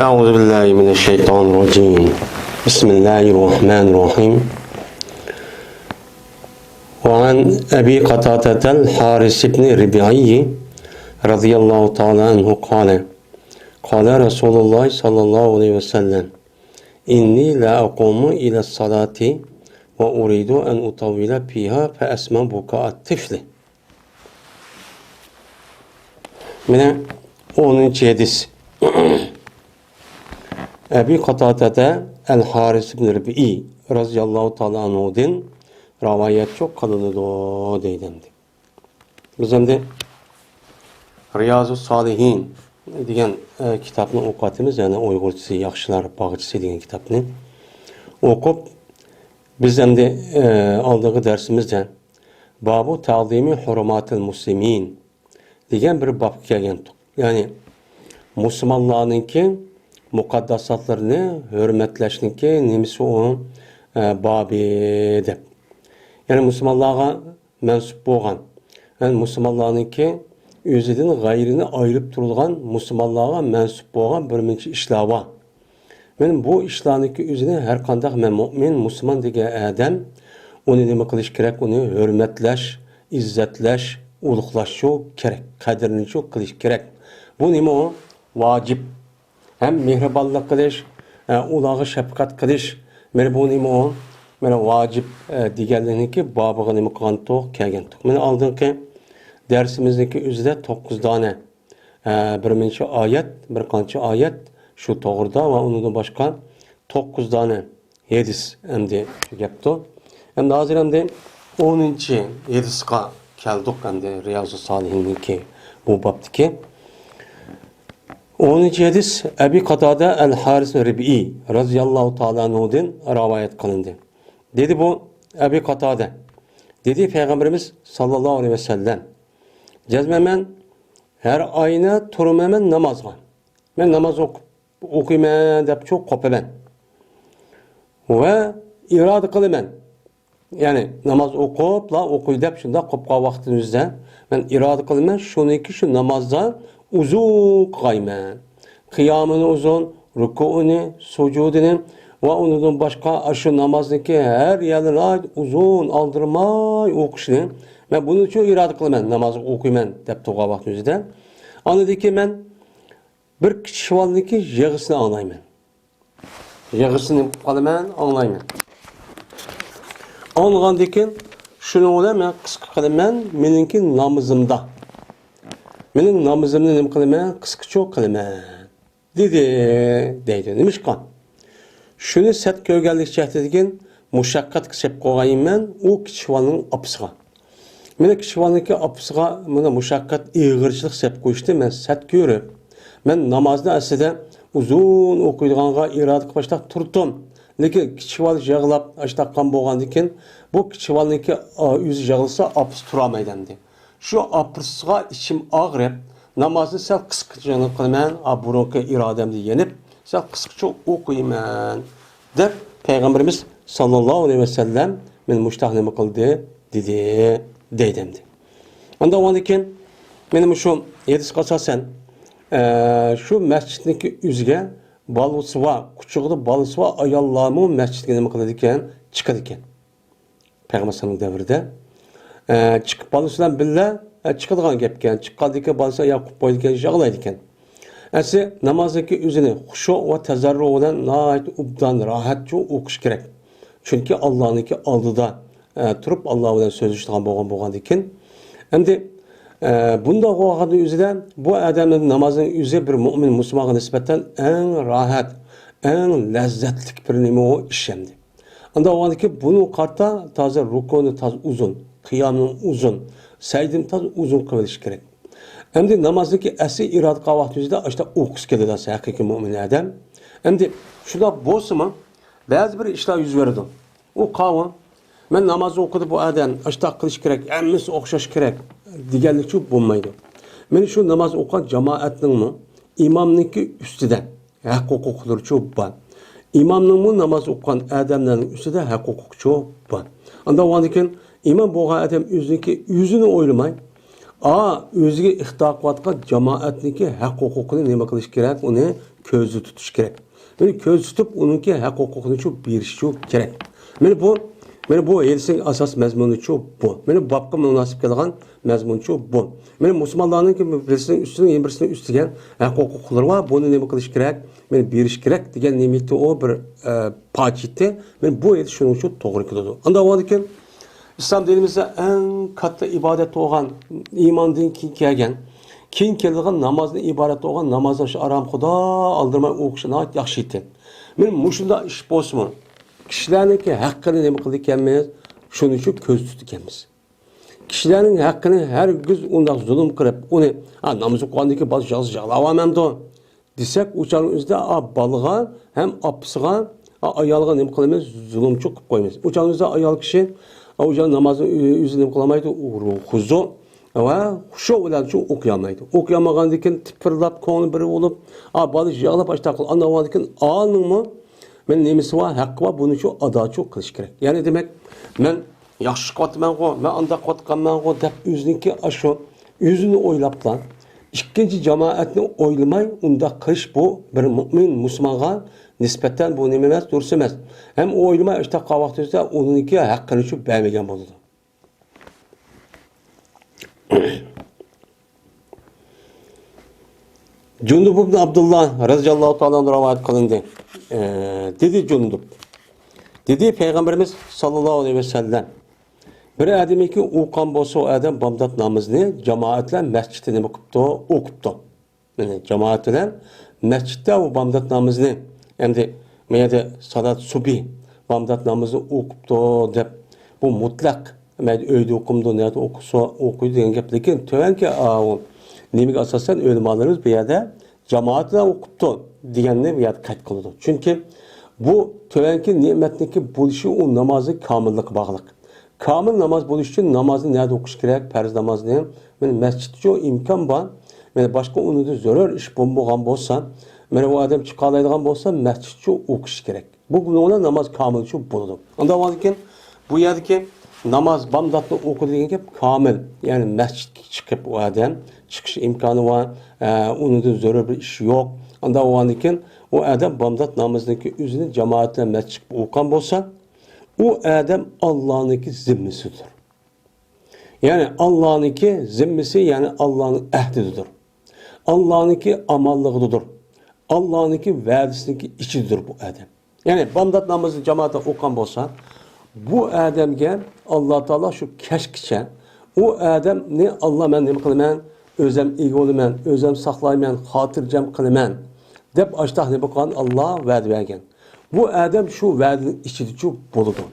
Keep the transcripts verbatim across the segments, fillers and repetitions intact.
أعوذ بالله من الشيطان الرجيم. بسم الله الرحمن الرحيم. وعن أبي قتادة الحارث بن ربعي رضي الله تعالى عنه قال: قال رسول الله صلى الله عليه وسلم: إني لأقوم إلى الصلاة وأريد أن أطول فيها فأسمع بكاء الطفل. مانا ئونىنچى ھەدىس. ئەبى قاتادە ئەل ھارىس ئىبن رىبئىي رازىياللاھۇ تائالا ئەنھۇدىن رىۋايەتچۇ قىلىنىدۇ دەيدۇ. بىز ئەمدى رىيازۇ سالىھىن دېگەن، ئە، كىتابنى ئوقۇۋاتىمىز، يەنى ئۇيغۇرچىسى ياخشىلار باغچىسى دېگەن كىتابنى ئوقۇپ، بىز ئەمدى، ئە، ئالدىنقى دەرسىمىزدە بابۇ تەزىمى ھۇرۇماتىل مۇسلىمىن دېگەن بىر بابقا كەلگەنتۇق. يەنى مۇسۇلمانلارنىڭكى مۇقەدداساتلىرىنى ھۆرمەتلەشنىڭكى نېمىسى ئۇ، ئە، بابى دەپ. يەنى مۇسۇلمانلارغا مەنسۇپ بولغان، يەنى مۇسۇلمانلارنىڭكى ئۆزىدىن غەيرىنى ئايرىپ تۇرىدىغان، مۇسۇلمانلارغا مەنسۇپ بولغان بىر نەچچە ئىشلار بار. مانا بۇ ئىشلارنىڭكى ئۆزىنى ھەر قانداق مەن مۇئمىن، مۇسۇلمان دېگەن ئادەم ئۇنى نېمە قىلىش كېرەك؟ ئۇنى ھۆرمەتلەش، ئىززەتلەش، ئۇلۇغلاشچۇ كېرەك، قەدرىنىچۇ قىلىش كېرەك. بۇ نېمە ئۇ؟ ۋاجىپ. ھەم مېھرىبانلىق قىلىش، ئە، ئۇلارغا شەپقەت قىلىش. مانا بۇ نېمە ئۇ؟ مانا ۋاجىپ، ئە، دېگەنلىكنىڭكى بابىغا نېمە قىلغانتۇق؟ كەلگەنتۇق. مانا ئالدىنقى دەرسىمىزنىڭكى ئۆزىدە توققۇز دانە، ئە، بىر نەچچە ئايەت، بىر قانچە ئايەت شۇ توغرىدا ۋە ئۇنىڭدىن باشقا توققۇز دانە ھەدىس ئەمدى تۈگەپتۇ. ئەمدى ھازىر ئەمدى ئونىنچى ھەدىسقا كەلدۇق. ئەمدى رىيازۇ سالىھىننىڭكى بۇ بابتىكى ئونىنچى ھەدىس ئەبى قاتادە ئەل ھارىس رىبئىي رازىياللاھۇ تائالا ئەنھۇدىن رىۋايەت قىلىندى. دېدى بۇ ئەبى قاتادە، دېدى پەيغەمبىرىمىز ساللاللاھۇ ئەلەيھى ۋەسەللەم، جەزمەن مەن ھەر ئاينى تۇرمەن نامازغا. مەن ناماز ئوقۇپ، ئوقۇيمەن دەپ چوق قوپىمەن. ۋە ئىرادە قىلىمەن. يەنى ناماز ئوقۇپلا ئوقۇي دەپ شۇنداق قوپقان ۋاقتىمىزدا مەن ئىرادە قىلىمەن، شۇنىڭكى شۇ نامازدا ئۇزۇن قىلغايمەن. قىيامىنى ئۇزۇن، رۇكۇئىنى، سۇجۇدىنى ۋە ئۇنىڭدىن باشقا ئاشۇ نامازنىڭكى ھەر يەرلىرىنى ئۇزۇن ئالدىرىماي ئوقۇشنى مەن بۇنىڭ ئۈچۈن ئىرادە قىلىمەن، ناماز ئوقۇيمەن دەپ تۇرغان ۋاقتىمىزدا. ئاندىن كېيىن مەن بىر كىچىك بالىنىڭكى يىغىسىنى ئاڭلايمەن. يىغىسىنى نېمە قىلىپ قالىمەن؟ ئاڭلايمەن. ئاڭلىغاندىن كېيىن شۇنىڭ بىلەن مەن قىسقا قىلىمەن، مېنىڭكى نامىزىمدا. مېنىڭ نامىزىمنى نېمە قىلىمەن؟ قىسقىچە قىلىمەن. دېدى، دەيدۇ. نېمىشقا؟ شۇنى سەت كۆرگەنلىك جەھەتتىن مۇشەققەتكە سېلىپ قويغايمەن ئۇ كىچىك بالىنىڭ ئاپىسىغا. مانا كىچىك بالىنىڭكى ئاپىسىغا مانا مۇشەققەت، ئېغىرچىلىق سېلىپ قويۇشنى مەن سەت كۆرۈپ، مەن نامازنى ئەسلىدە ئۇزۇن ئوقۇيدىغانغا ئىرادە قىلىپ باشلاپ تۇردۇم. لېكىن كىچىك بالا يىغلاپ، ئاشتاققان بولغاندىن كېيىن، بۇ كىچىك بالىنىڭكى، ئا، ئۆزى يىغلىسا، ئاپىسى تۇرالمايدۇ ئەمدى. شۇ ئاپىرىشىغا ئىچىم ئاغرىپ، نامازنى سەل قىسقىچە قىلىمەن، ئا، بۇرۇنقى ئىرادەمدىن يېنىپ، سەل قىسقىچە ئوقۇيمەن، دەپ پەيغەمبىرىمىز ساللاللاھۇ ئەلەيھى ۋەسەللەم مېنى مۇشتاق نېمە قىلدى، دېدى، دەيدۇ ئەمدى. ئاندىن ئۇنىڭدىن كېيىن مېنى مۇشۇ ھەدىسكە ئاساسەن، ئە، شۇ مەسچىتنىڭكى ئۆزىگە بالىسى بار، قۇچىقىدا بالىسى بار ئاياللارمۇ مەسچىتكە نېمە قىلىدىكەن، چىقىدىكەن. پەيغەمبەر ئەلەيھىسسالام دەۋرىدە، ئە، چىقىپ بالىسى بىلەن بىللە، ئە، چىقىدىغان گەپكەن. چىققاندىن كېيىن بالىسى ئاياغ قويۇپ قويىدىكەن، يىغلايدىكەن. ئەسلى نامازدىكى ئۆزىنى خۇشۇ ۋە تەزەررۇ بىلەن ناھايىتى ئوبدان، راھەتچە ئوقۇش كېرەك. چۈنكى ئاللانىڭكى ئالدىدا، ئە، تۇرۇپ ئاللا بىلەن سۆزلىشىدىغان بولغان، بولغاندىن كېيىن. ئەمدى، ئە، بۇنداق بولغاندا ئۆزىدە بۇ ئادەمنىڭ نامازىنىڭ ئۆزى بىر مۆمىن مۇسۇلمانغا نىسبەتەن ئەڭ راھەت، ئەڭ لەززەتلىك بىر نېمە ئۇ ئىش ئەمدى. ئانداق بولغاندىكىن بۇنىڭغا قارىتا تازا رۇكۇنى تازا ئۇزۇن، قىيامنىڭ ئۇزۇن، سەجدىنى تازا ئۇزۇن قىلىۋېلىش كېرەك. ئەمدى نامازدىكى ئەسلى ئىرادە قىلغان ۋاقتىمىزدا ئاشتا ئوقۇسى كېلىدۇ ھەقىقىي مۆمىن ئادەم. ئەمدى شۇنداق بولسىمۇ، بەزى بىر ئىشلار يۈز بېرىدۇ. ئۇ قاۋۇ، مەن ناماز ئوقۇدى بۇ ئادەم، ئاشتا قىلىش كېرەك، ھەممىسى ئوخشاش كېرەك دېگەنلىكچۇ بولمايدۇ. مېنى شۇ ناماز ئوقۇغان جامائەتنىڭمۇ ئىمامنىڭكى ئۈستىدە ھەق ھوقۇقلىرىچۇ بار. ئىمامنىڭمۇ ناماز ئوقۇغان ئادەملەرنىڭ ئۈستىدە ھەق ھوقۇقچۇ بار. ئانداق بولغاندىكىن ئىمام بولغان ئادەم ئۆزىنىڭكى ئۆزىنى ئويلىماي، ئا، ئۆزىگە ئىقتىدا قىلىۋاتقان جامائەتنىڭكى ھەق ھوقۇقىنى نېمە قىلىش كېرەك؟ ئۇنى كۆزدە تۇتۇش كېرەك. مانا كۆزدە تۇتۇپ، ئۇنىڭكى ھەق ھوقۇقىنىچۇ بېرىشچۇ كېرەك. مانا بۇ، مانا بۇ ھەدىسنىڭ ئاساس مەزمۇنىچۇ بۇ. مانا بابقا مۇناسىپ كېلىدىغان مەزمۇنچۇ بۇ. مانا مۇسۇلمانلارنىڭكى بىرسىنىڭ ئۈستىدىن، يەنە بىرسىنىڭ ئۈستىگە ھەق ھوقۇقلىرى بار. بۇنى نېمە قىلىش كېرەك؟ مانا بېرىش كېرەك دېگەن نېمىتى ئۇ بىر، ئە، پاچىتى. مانا بۇ ھەدىس شۇنىڭچۇ توغرا كېلىدۇ. ئانداق بولغاندىكىن ئىسلام دىنىمىزدە ئەڭ كاتتا ئىبادەت بولغان، ئىماندىن كېيىن كەلگەن، كېيىن كېلىدىغان نامازدىن ئىبارەت بولغان نامازنى شۇ ئارام خۇدا ئالدىرىماي ئوقۇشى ناھايىتى ياخشى ئىكەن. مانا مۇشۇنداق ئىش بولسىمۇ، كىشىلەرنىڭكى ھەققىنى نېمە قىلىدىكەنمىز؟ شۇنى شۇ كۆزدە تۇتىدىكەنمىز. كىشىلەرنىڭ ھەققىنى ھەرگىز ئۇنداق زۇلۇم قىلىپ، ئۇنى، ھە، ناماز ئوقۇغاندىن كېيىن بالا يالغۇز يىغلاۋالمامدۇ دېسەك، ئۇ چاغنىڭ ئۆزىدە، ئا، بالىغا ھەم ئاپىسىغا، ئا، ئايالغا نېمە قىلىمىز؟ زۇلۇمچۇ قىلىپ قويىمىز. ئۇ چاغنىڭ ئۆزىدە ئايال كىشى، ئا، ئۇ چاغ نامازنى ئۆ-، ئۆزى نېمە قىلالمايدۇ؟ ئۇ خۇزۇ ۋە خۇشۇ بىلەن شۇ ئوقۇيالمايدۇ. ئوقۇيالمىغاندىن كېيىن تىپىرلاپ، كۆڭلى بىر بولۇپ، ئا، بالا يىغلاپ ئاشتاق قىل-، ئانداق بولغاندىن كېيىن ئانىڭمۇ مەن نېمىسى بار، ھەققى بار، بۇنى شۇ ئاداچۇ قىلىش كېرەك. يەنى دېمەك، مەن ياخشى قىلىۋاتىمەنغۇ، مەن ئانداق قىلىۋاتقانمەنغۇ دەپ ئۆزىنىڭكى ئاشۇ ئۆزىنى ئويلاپلا، ئىككىنچى جامائەتنى ئويلىماي ئۇنداق قىلىش، بۇ بىر مۇئمىن مۇسۇلمانغا نىسبەتەن بۇ نېمە ئەمەس، دۇرۇس ئەمەس. ھەم ئۇ ئويلىماي ئاشتاق قىلغان ۋاقتىدا ئۇنىڭكى ھەققىنى شۇ بەرمىگەن بولىدۇ. جۇندۇب ئىبن ئابدۇللا رەزىياللاھۇ تائالا ئەنھۇ رىۋايەت قىلىندى. ئە، دېدى جۇندۇب. دېدى پەيغەمبىرىمىز ساللاللاھۇ ئەلەيھى ۋەسەللەم، بىر ئادەمكى ئوقۇغان بولسا، ئۇ ئادەم بامدات نامىزىنى جامائەت بىلەن مەسچىتتە نېمە قىپتۇ؟ ئوقۇپتۇ. يەنى جامائەت بىلەن مەسچىتتە ئۇ بامدات نامىزىنى، ئەمدى ما يەردە سالات سۇبھى، بامدات نامىزىنى ئوقۇپتۇ دەپ، بۇ مۇتلەق، مەيلى ئۆيدە ئوقۇمدۇ، نەدە ئوقۇسا ئوقۇيدۇ دېگەن گەپ. لېكىن تۆۋەنكى، ئاۋۇ، نېمىگە ئاساسەن ئۆلىمالىرىمىز بۇ يەردە جامائەت بىلەن ئوقۇپتۇ دېگەننى بۇ يەردە قەيت قىلىدۇ. چۈنكى بۇ تۆۋەنكى نېمەتنىڭكى بولۇشى ئۇ نامازنىڭ كامىللىقىغا باغلىق. كامىل ناماز بولۇش ئۈچۈن نامازنى نەدە ئوقۇش كېرەك؟ پەرز نامازنى مانا مەسچىتتىچۇ ئىمكان بار. مانا باشقا ئۇنىڭدىن زۆرۈر ئىش بولمىغان بولسا، مانا ئۇ ئادەم چىقالايدىغان بولسا، مەسچىتتىچۇ ئوقۇش كېرەك. بۇ، بۇنىڭ بىلەن ناماز كامىلچۇ بولىدۇ. ئانداق بولغاندىكىن بۇ يەردىكى ناماز بامداتنى ئوقۇدى دېگەن گەپ كامىل. يەنى مەسچىتكە چىقىپ ئۇ ئادەم چىقىش ئىمكانى بار، ئە، ئۇنىڭدىن زۆرۈر بىر ئىش يوق. ئانداق بولغاندىكىن ئۇ ئادەم بامدات نامىزىنىڭكى ئۆزىنى جامائەت بىلەن مەسچىتكە ئوقۇغان بولسا، ئۇ ئادەم ئاللانىڭكى زىممىسىدۇر. يەنى ئاللانىڭكى زىممىسى، يەنى ئاللانىڭ ئەھدىدىدۇر. ئاللانىڭكى ئامانلىقىدىدۇر. ئاللانىڭكى ۋەدىسىنىڭكى ئىچىدىدۇر بۇ ئادەم. يەنى بامدات نامىزىنى جامائەتتە ئوقۇغان بولسا، بۇ ئادەمگە ئاللا تائالا شۇ كەچكىچە، ئۇ ئادەمنى، ئاللا، مەن نېمە قىلىمەن؟ ئۆزەم ئىگە بولىمەن، ئۆزەم ساقلايمەن، خاتىرجەم قىلىمەن، دەپ ئاشتاق نېمە قىلغان؟ ئاللا ۋەدە بەرگەن. بۇ ئادەم شۇ ۋەدىنىڭ ئىچىدىچۇ بولىدۇ.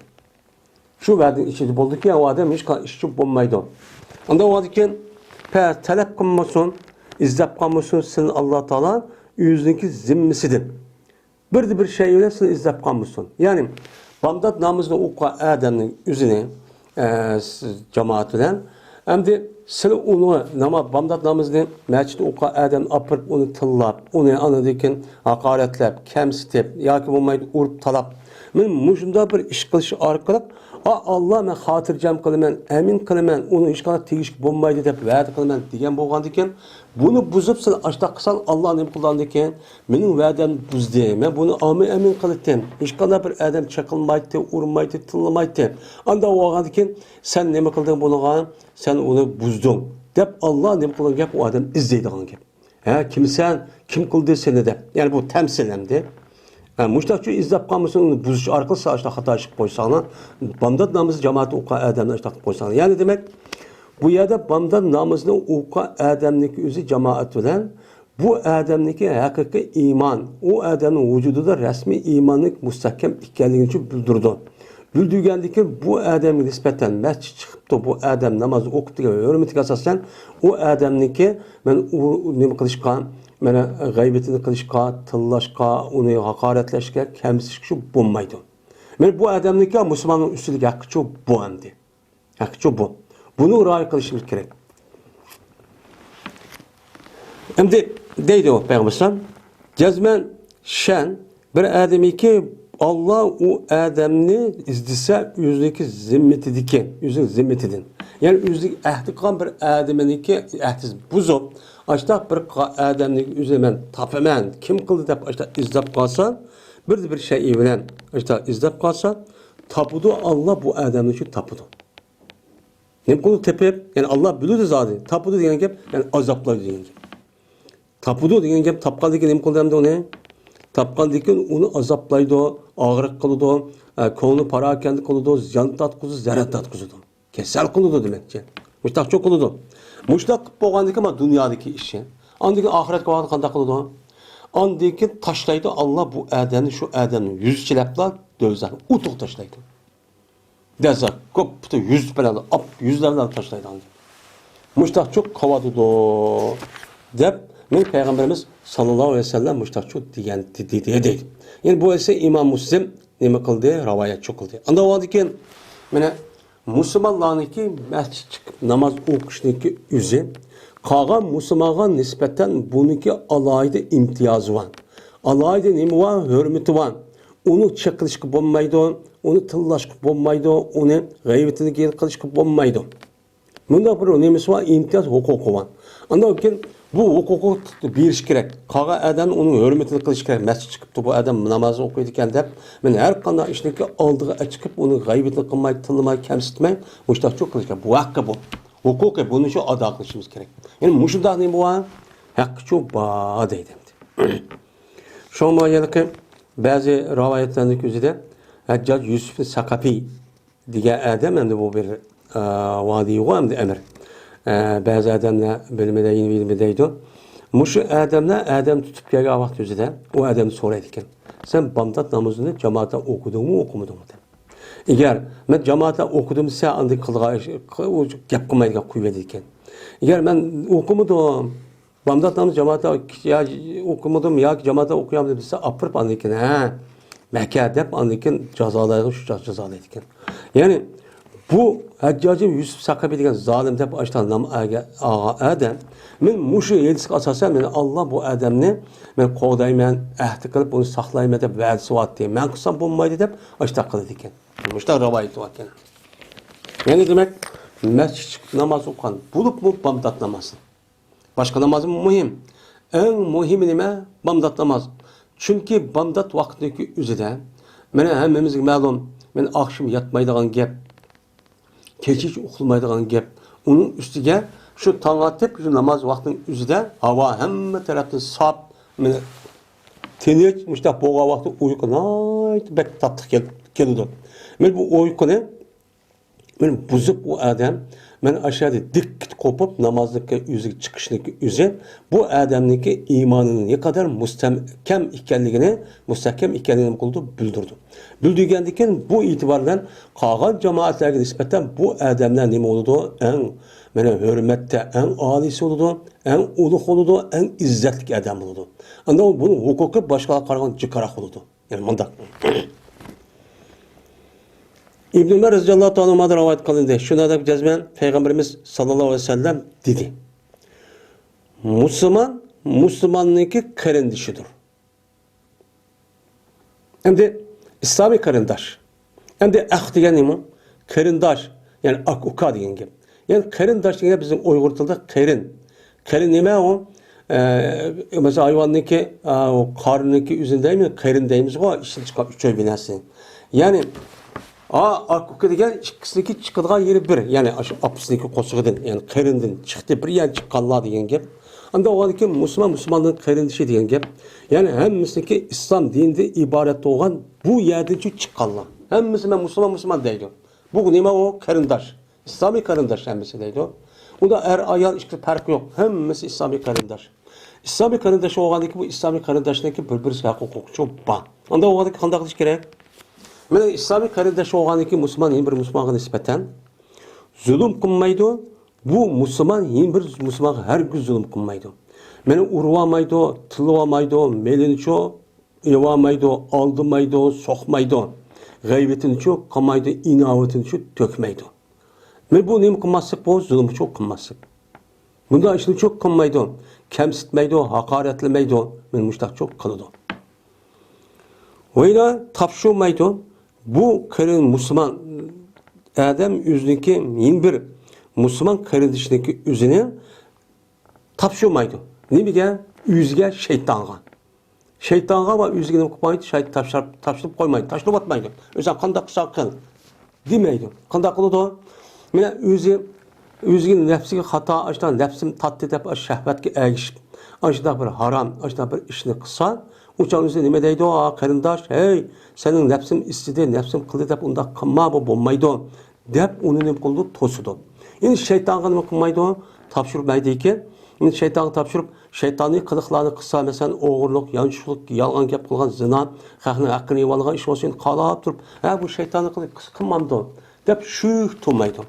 شۇ ۋەدىنىڭ ئىچىدە بولدىكى، ئۇ ئادەم ھېچقانداق ئىشچۇ بولمايدۇ. ئانداق بولغاندىكىن، پە-، تەلەپ قىلمىسۇن، ئىزدەپ قالمىسۇن، سىلىنى ئاللا تائالا ئۆزىنىڭكى زىممىسىدىن بىردە بىر شەي بىلەن سىلىنى ئىزدەپ قالمىسۇن. يەنى بامدات نامىزىنى ئوقۇغان ئادەمنىڭ ئۆزىنى، ئە، سىز جامائەت بىلەن، ئەمدى سىلى ئۇنى ناما-، بامدات نامىزىنى مەسچىتتە ئوقۇغان ئادەمنى ئاپىرىپ، ئۇنى تىللاپ، ئۇنى ئاندىن كېيىن ھاقارەتلەپ، كەمسىتىپ ياكى بولمايدۇ ئۇرۇپ تالاپ، مانا مۇشۇنداق بىر ئىش قىلىش ئارقىلىق، ئا، ئاللا، مەن خاتىرجەم قىلىمەن، ئەمىن قىلىمەن، ئۇنىڭ ھېچقانداق تېگىشكە بولمايدۇ دەپ ۋەدە قىلىمەن دېگەن بولغاندىكىن، بۇنى بۇزۇپ سىلى ئاشتاق قىلساڭ، ئاللا نېمە قىلىدىكىن؟ مېنىڭ ۋەدەمنى بۇزدى. مەن بۇنى ئامىن ئەمىن قىلىتتىم. ھېچقانداق بىر ئادەم چېقىلمايتتى، ئۇرمايتتى، تىللىمايتتى. ئانداق بولغاندىكىن سەن نېمە قىلدىڭ بۇنىڭغا؟ سەن ئۇنى بۇزدۇڭ، دەپ ئاللا نېمە قىلغان گەپ؟ ئۇ ئادەم ئىزدەيدىغان گەپ. ھە، كىمسەن؟ كىم قىلدى سېنى؟ دەپ. يەنى بۇ تەمسىل ئەمدى. ھە، مۇشتاقچۇ ئىزدەپ قالمىسۇن، ئۇنى بۇزۇش ئارقىلىق سىلەر ئاشتاق خاتا ئىش قىلىپ قويساڭلار، بامدات نامىزى جامائەتتە ئوقۇغان ئادەمنى ئاشتاق قىلىپ قويساڭلار. يەنى دېمەك، بۇ يەردە بامدات نامىزىنى ئوقۇغان ئادەمنىڭكى ئۆزى جامائەت بىلەن بۇ ئادەمنىڭكى ھەقىقىي ئىمان، ئۇ ئادەمنىڭ ۋۇجۇدىدا رەسمىي ئىماننىڭ مۇستەھكەم ئىكەنلىكىنى بىلدۈرىدۇ. بىلدۈرگەندىن كېيىن بۇ ئادەمگە نىسبەتەن مەسچىت چىقىپتۇ، بۇ ئادەم ناماز ئوقۇپتۇ دېگەن ھۆرمىتىگە ئاساسەن، ئۇ ئادەمنىڭكى مەن ئۇ نېمە قىلىشقا، مانا غەيۋىتىنى قىلىشقا، تىللاشقا، ئۇنى ھاقارەتلەشكە، كەمسىتىشكە شۇ بولمايدۇ. مانا بۇ ئادەمنىڭكى مۇسۇلماننىڭ ئۈستىدىكى ھەققىچۇ بۇ ئەمدى. ھەققىچۇ بۇ. بۇنى رىئايە قىلىشىمىز كېرەك. ئەمدى دەيدۇ پەيغەمبەر ئەلەيھىسسالام، جەزمەن شەن بىر ئادەمكى ئاللا ئۇ ئادەمنى ئىزدىسە ئۆزىنىڭكى زىممىتىدىكى، ئۆزىنىڭ زىممىتىدىن. يەنى ئۆزىگە ئەھدى قىلغان بىر ئادىمىنىڭكى ئەھدىسى بۇزۇپ، ئاشتاق بىر قا-، ئادەمنى ئۆزى مەن تاپىمەن، كىم قىلدى دەپ ئاشتاق ئىزدەپ قالسا، بىر، بىر شەيئى بىلەن ئاشتاق ئىزدەپ قالسا، تاپىدۇ، ئاللا بۇ ئادەمنى شۇ تاپىدۇ. نېمە قىلىدۇ تېپىپ؟ يەنى ئاللا بىلىدۇ زادى. تاپىدۇ دېگەن گەپ، يەنى ئازابلايدۇ دېگەن گەپ. تاپىدۇ دېگەن گەپ، تاپقاندىن كېيىن نېمە قىلىدۇ ئەمدى ئۇنى؟ تاپقاندىن كېيىن ئۇنى ئازابلايدۇ، ئاغرىق قىلىدۇ، ئە، كۆڭلىنى پاراكەندە قىلىدۇ، زىيان تارتقۇزىدۇ، زەرەر تارتقۇزىدۇ. كېسەل قىلىدۇ دېمەكچى. مۇشتاقچۇ قىلىدۇ. مۇشتاق قىلىپ بولغاندىن كېيىن مانا دۇنيادىكى ئىشى. ئاندىن كېيىن ئاخىرەتكە بارغاندا قانداق قىلىدۇ؟ ئاندىن كېيىن تاشلايدۇ، ئاللا بۇ ئادەمنى، شۇ ئادەمنى يۈز چىلەپلا دوزاخنى ئوتىغا تاشلايدۇ. دەسسە، كوپپۇتى يۈز بىلەن، ئاپ، يۈزلەر بىلەن تاشلايدىغان گەپ. مۇشتاقچۇ قىلىۋاتىدۇ، دەپ، مېنىڭ پەيغەمبىرىمىز ساللاللاھۇ ئەلەيھى ۋەسەللەم مۇشتاقچۇ دېگەن، دېدى، دېدى. يەنى بۇ ھەدىسنى ئىمام مۇسلىم نېمە قىلدى؟ راۋايەتچۇ قىلدى. ئاندىن كېيىن، مانا، مۇسۇلمانلارنىڭكى مەسچىتكە چىقىپ ناماز ئوقۇشنىڭكى ئۆزى قالغان مۇسۇلمانغا نىسبەتەن بۇنىڭكى ئالاھىدە ئىمتىيازى بار. ئالاھىدە نېمە بار؟ ھۆرمىتى بار. ئۇنى چېقىلىشقا بولمايدۇ، ئۇنى تىللاشقا بولمايدۇ، ئۇنى غەيۋىتىنى قىلىشقا بولمايدۇ. مۇنداق بىر نېمىسى بار، ئىمتىياز ھوقۇقى بار. ئاندىن كېيىن بۇ ھوقۇقنى بېرىش كېرەك. قالغان ئادەمنىڭ ئۇنىڭ ھۆرمىتىنى قىلىش كېرەك. مەسچىتكە چىقىپتۇ، بۇ ئادەم ناماز ئوقۇيدىكەن دەپ، مەن ھەر قانداق ئىشنىڭكى ئالدىغا چىقىپ، ئۇنىڭ غەيۋىتىنى قىلماي، تىللىماي، كەمسىتمەي، مۇشۇنداقچۇ قىلىش كېرەك. بۇ ھەققى بۇ. ھوقۇقى، بۇنى شۇ ئادا قىلىشىمىز كېرەك. يەنى مۇشۇنداق نېمە بار؟ ھەققىچۇ بار دەيدۇ ئەمدى. شۇڭا ھېلىقى بەزى رىۋايەتلەرنىڭ ئۆزىدە ھەججاج يۈسۈپ سەقەپى دېگەن ئادەم، ئەمدى بۇ بىر، ئە، ۋادىيغۇ ئەمدى ئەمىر. ئە، بەزى ئادەملەر بىلمىدە، يېنى بىلمىدەيدۇ. مۇشۇ ئادەملەر ئادەم تۇتۇپ كەلگەن ۋاقىت ئۆزىدە ئۇ ئادەمدىن سورايدىكەن، سەن بامدات نامىزىنى جامائەتتە ئوقۇدۇڭمۇ، ئوقۇمىدىڭمۇ دەپ. ئەگەر مەن جامائەتتە ئوقۇدۇم دېسە، ئاندىن قىلغان ئىش، ئۇ گەپ قىلمايدىغان قويۇۋېتىدىكەن. ئەگەر مەن ئوقۇمىدىم، بامدات نامىزى جامائەتتە يا ئوقۇمىدىم ياكى جامائەتتە ئوقۇيالمىدىم دېسە، ئاپىرىپ ئاندىن كېيىن، ھە، مەكە دەپ ئاندىن كېيىن جازالايدىغان شۇ جازالايدىكەن. يەنى بۇ ھەججاجى يۈسۈپ سەقەپى دېگەن زالىم دەپ ئاشتا نام ئالغان ئادەم، مەن مۇشۇ ھەدىسكە ئاساسەن، مەن ئاللا بۇ ئادەمنى مەن قوغدايمەن، ئەھدى قىلىپ ئۇنى ساقلايمەن دەپ ۋەدىسى بارتتى. مەن قىلسام بولمايدۇ دەپ ئاشتا قىلىدىكەن. مۇشۇنداق رىۋايىتى باركەن. يەنى دېمەك، مەسچىتتە ناماز ئوقۇغان، بولۇپمۇ بامدات نامازى. باشقا نامازمۇ مۇھىم. ئەڭ مۇھىمى نېمە؟ بامدات ناماز. چۈنكى بامدات ۋاقتىدىكى ئۆزىدە، مانا ھەممىمىزگە مەلۇم، مەن ئاخشىمى ياتمايدىغان گەپ، كېچىچە ئۇخلىمايدىغان گەپ. ئۇنىڭ ئۈستىگە شۇ تاڭ ئاتىپ، شۇ ناماز ۋاقتىنىڭ ئۆزىدە ھاۋا ھەممە تەرەپتىن ساپ، مانا تىنچ، مۇشۇنداق بولغان ۋاقىتتا ئۇيقۇ ناھايىتى بەك تاتلىق كېل-، كېلىدۇ. مانا بۇ ئۇيقۇنى مانا بۇزۇپ ئۇ ئادەم، مانا ئاشۇ يەردە دىققىتى قوپۇپ، نامازنىڭكى ئۆزىگە چىقىشنىڭكى ئۆزى بۇ ئادەمنىڭكى ئىمانىنىڭ نەقەدەر مۇستەھكەم ئىكەنلىكىنى، مۇستەھكەم ئىكەنلىكىنى نېمە قىلىدۇ؟ بىلدۈرىدۇ. بىلدۈرگەندىن كېيىن بۇ ئېتىبار بىلەن قالغان جامائەتلەرگە نىسبەتەن بۇ ئادەملەر نېمە بولىدۇ؟ ئەڭ، مانا، ھۆرمەتتە ئەڭ ئالىيسى بولىدۇ، ئەڭ ئۇلۇغ بولىدۇ، ئەڭ ئىززەتلىك ئادەم بولىدۇ. ئاندىن بۇنىڭ ھوقۇقى باشقىلارغا قارىغاندا جىقراق بولىدۇ. يەنى مۇنداق. ئىبن ئۆمەر رەزىياللاھۇ تائالا ئەنھۇمادىن رىۋايەت قىلىندى. شۇنداق دەپ جەزمەن پەيغەمبىرىمىز ساللاللاھۇ ئەلەيھى ۋەسەللەم دېدى: مۇسۇلمان مۇسۇلماننىڭكى قېرىندىشىدۇر. ئەمدى ئىسلامىي قېرىنداش. ئەمدى ئەخ دېگەن نېمە؟ قېرىنداش، يەنى ئاكا، ئۇكا دېگەن گەپ. يەنى قېرىنداش دېگەن گەپ بىزنىڭ ئۇيغۇر تىلىدا قېرىن. قېرىن نېمە ئۇ؟ ئە، مەسىلەن، ھايۋاننىڭكى، ئە، ئۇ قارنىنىڭكى ئۆزىنى دەيمىز، قېرىن دەيمىزغۇ، ئىچىدىن چىققان ئۈچەي بىنەسى. يەنى، ئا، ئاكا، ئۇكا دېگەن ئىككىسىنىڭكى چىقىدىغان يېرى بىر. يەنى، ئاشۇ ئاپىسىنىڭكى قورسىقىدىن، يەنى قېرىندىن چىقتى، بىر يەردىن چىققانلار دېگەن گەپ. ئاندىن ئۇنىڭدىن كېيىن مۇسۇلمان مۇسۇلماننىڭ قېرىندىشى دېگەن گەپ. يەنى ھەممىسىنىڭكى ئىسلام دىنىدىن ئىبارەت بولغان بۇ يەردىن چىققانلار. ھەممىسى مەن مۇسۇلمان مۇسۇلمان دەيدۇ. بۇ نېمە ئۇ؟ قېرىنداش. ئىسلامىي قېرىنداش ھەممىسى دەيدۇ. ئۇندا ئەر ئايال ئىككى پەرقى يوق. ھەممىسى ئىسلامىي قېرىنداش. ئىسلامىي قېرىنداش بولغاندىن كېيىن بۇ ئىسلامىي قېرىنداشنىڭكى بىر-بىرسىگە ھەق ھوقۇقى بار. ئانداق بولغاندىن كېيىن قانداق قىلىش كېرەك؟ مانا ئىسلامىي قېرىنداش بولغاندىن كېيىن مۇسۇلمان يەنە بىر مۇسۇلمانغا نىسبەتەن زۇلۇم قىلمايدۇ. بۇ مۇسۇلمان يەنە بىر مۇسۇلمانغا ھەرگىز زۇلۇم قىلمايدۇ. مانا ئۇرۇۋالمايدۇ، تىللىۋالمايدۇ، مېلىنىچۇ ئېلىۋالمايدۇ، ئالدىمايدۇ، سوقمايدۇ. غەيۋىتىنىچۇ قىلمايدۇ، ئىناۋىتىنىچۇ تۆكمەيدۇ. مانا بۇ نېمە قىلماسلىق بۇ؟ زۇلۇمچۇ قىلماسلىق. بۇنداق ئىشنىچۇ قىلمايدۇ، كەمسىتمەيدۇ، ھاقارەتلىمەيدۇ. مانا مۇشۇنداقچۇ قىلىدۇ. ۋەيلا تاپشۇرمايدۇ. بۇ قېرىن مۇسۇلمان ئادەم ئۆزىنىڭكى يەنە بىر مۇسۇلمان قېرىندىشىنىڭكى ئۆزىنى تاپشۇرمايدۇ. نېمىگە؟ ئۆزىگە، شەيتانغا. شەيتانغا ۋە ئۆزىگە نېمە قىلمايدۇ؟ شەيتان تاپشۇرۇپ، تاپشۇرۇپ قويمايدۇ، تاشلىۋاتمايدۇ. ئۆزۈڭ قانداق قىلساڭ قىل دېمەيدۇ. قانداق قىلىدۇ؟ مانا ئۆزى، ئۆزىگە، نەپسىگە خاتا، ئاشۇنداق نەپسىم تارتتى دەپ، ئاشۇ شەھۋەتكە ئەگىشىپ، ئاشۇنداق بىر ھارام، ئاشۇنداق بىر ئىشنى قىلسا، ئۇ چاغ ئۆزى نېمە دەيدۇ؟ «ئا، قېرىنداش، ھەي، سېنىڭ نەپسىم ئىستىدى، نەپسىم قىلدى دەپ ئۇنداق قىلما، بۇ بولمايدۇ» دەپ ئۇنى نېمە قىلىدۇ؟ توسىدۇ. ئەمدى شەيتانغا نېمە قىلمايدۇ؟ تاپشۇرمايدىكەن. ئەمدى شەيتانغا تاپشۇرۇپ، شەيتانىي قىلىقلارنى قىلسا، مەسىلەن، ئوغرىلىق، يانچۇقلۇق، يالغان گەپ قىلغان، زىنا، خەقنىڭ ھەققىنى يەۋالغان ئىش بولسا، قالاپ تۇرۇپ، «ھە، بۇ شەيتاننىڭ قىلىقى، قىلمامدۇ؟» دەپ شۈك تۇرمايدۇ.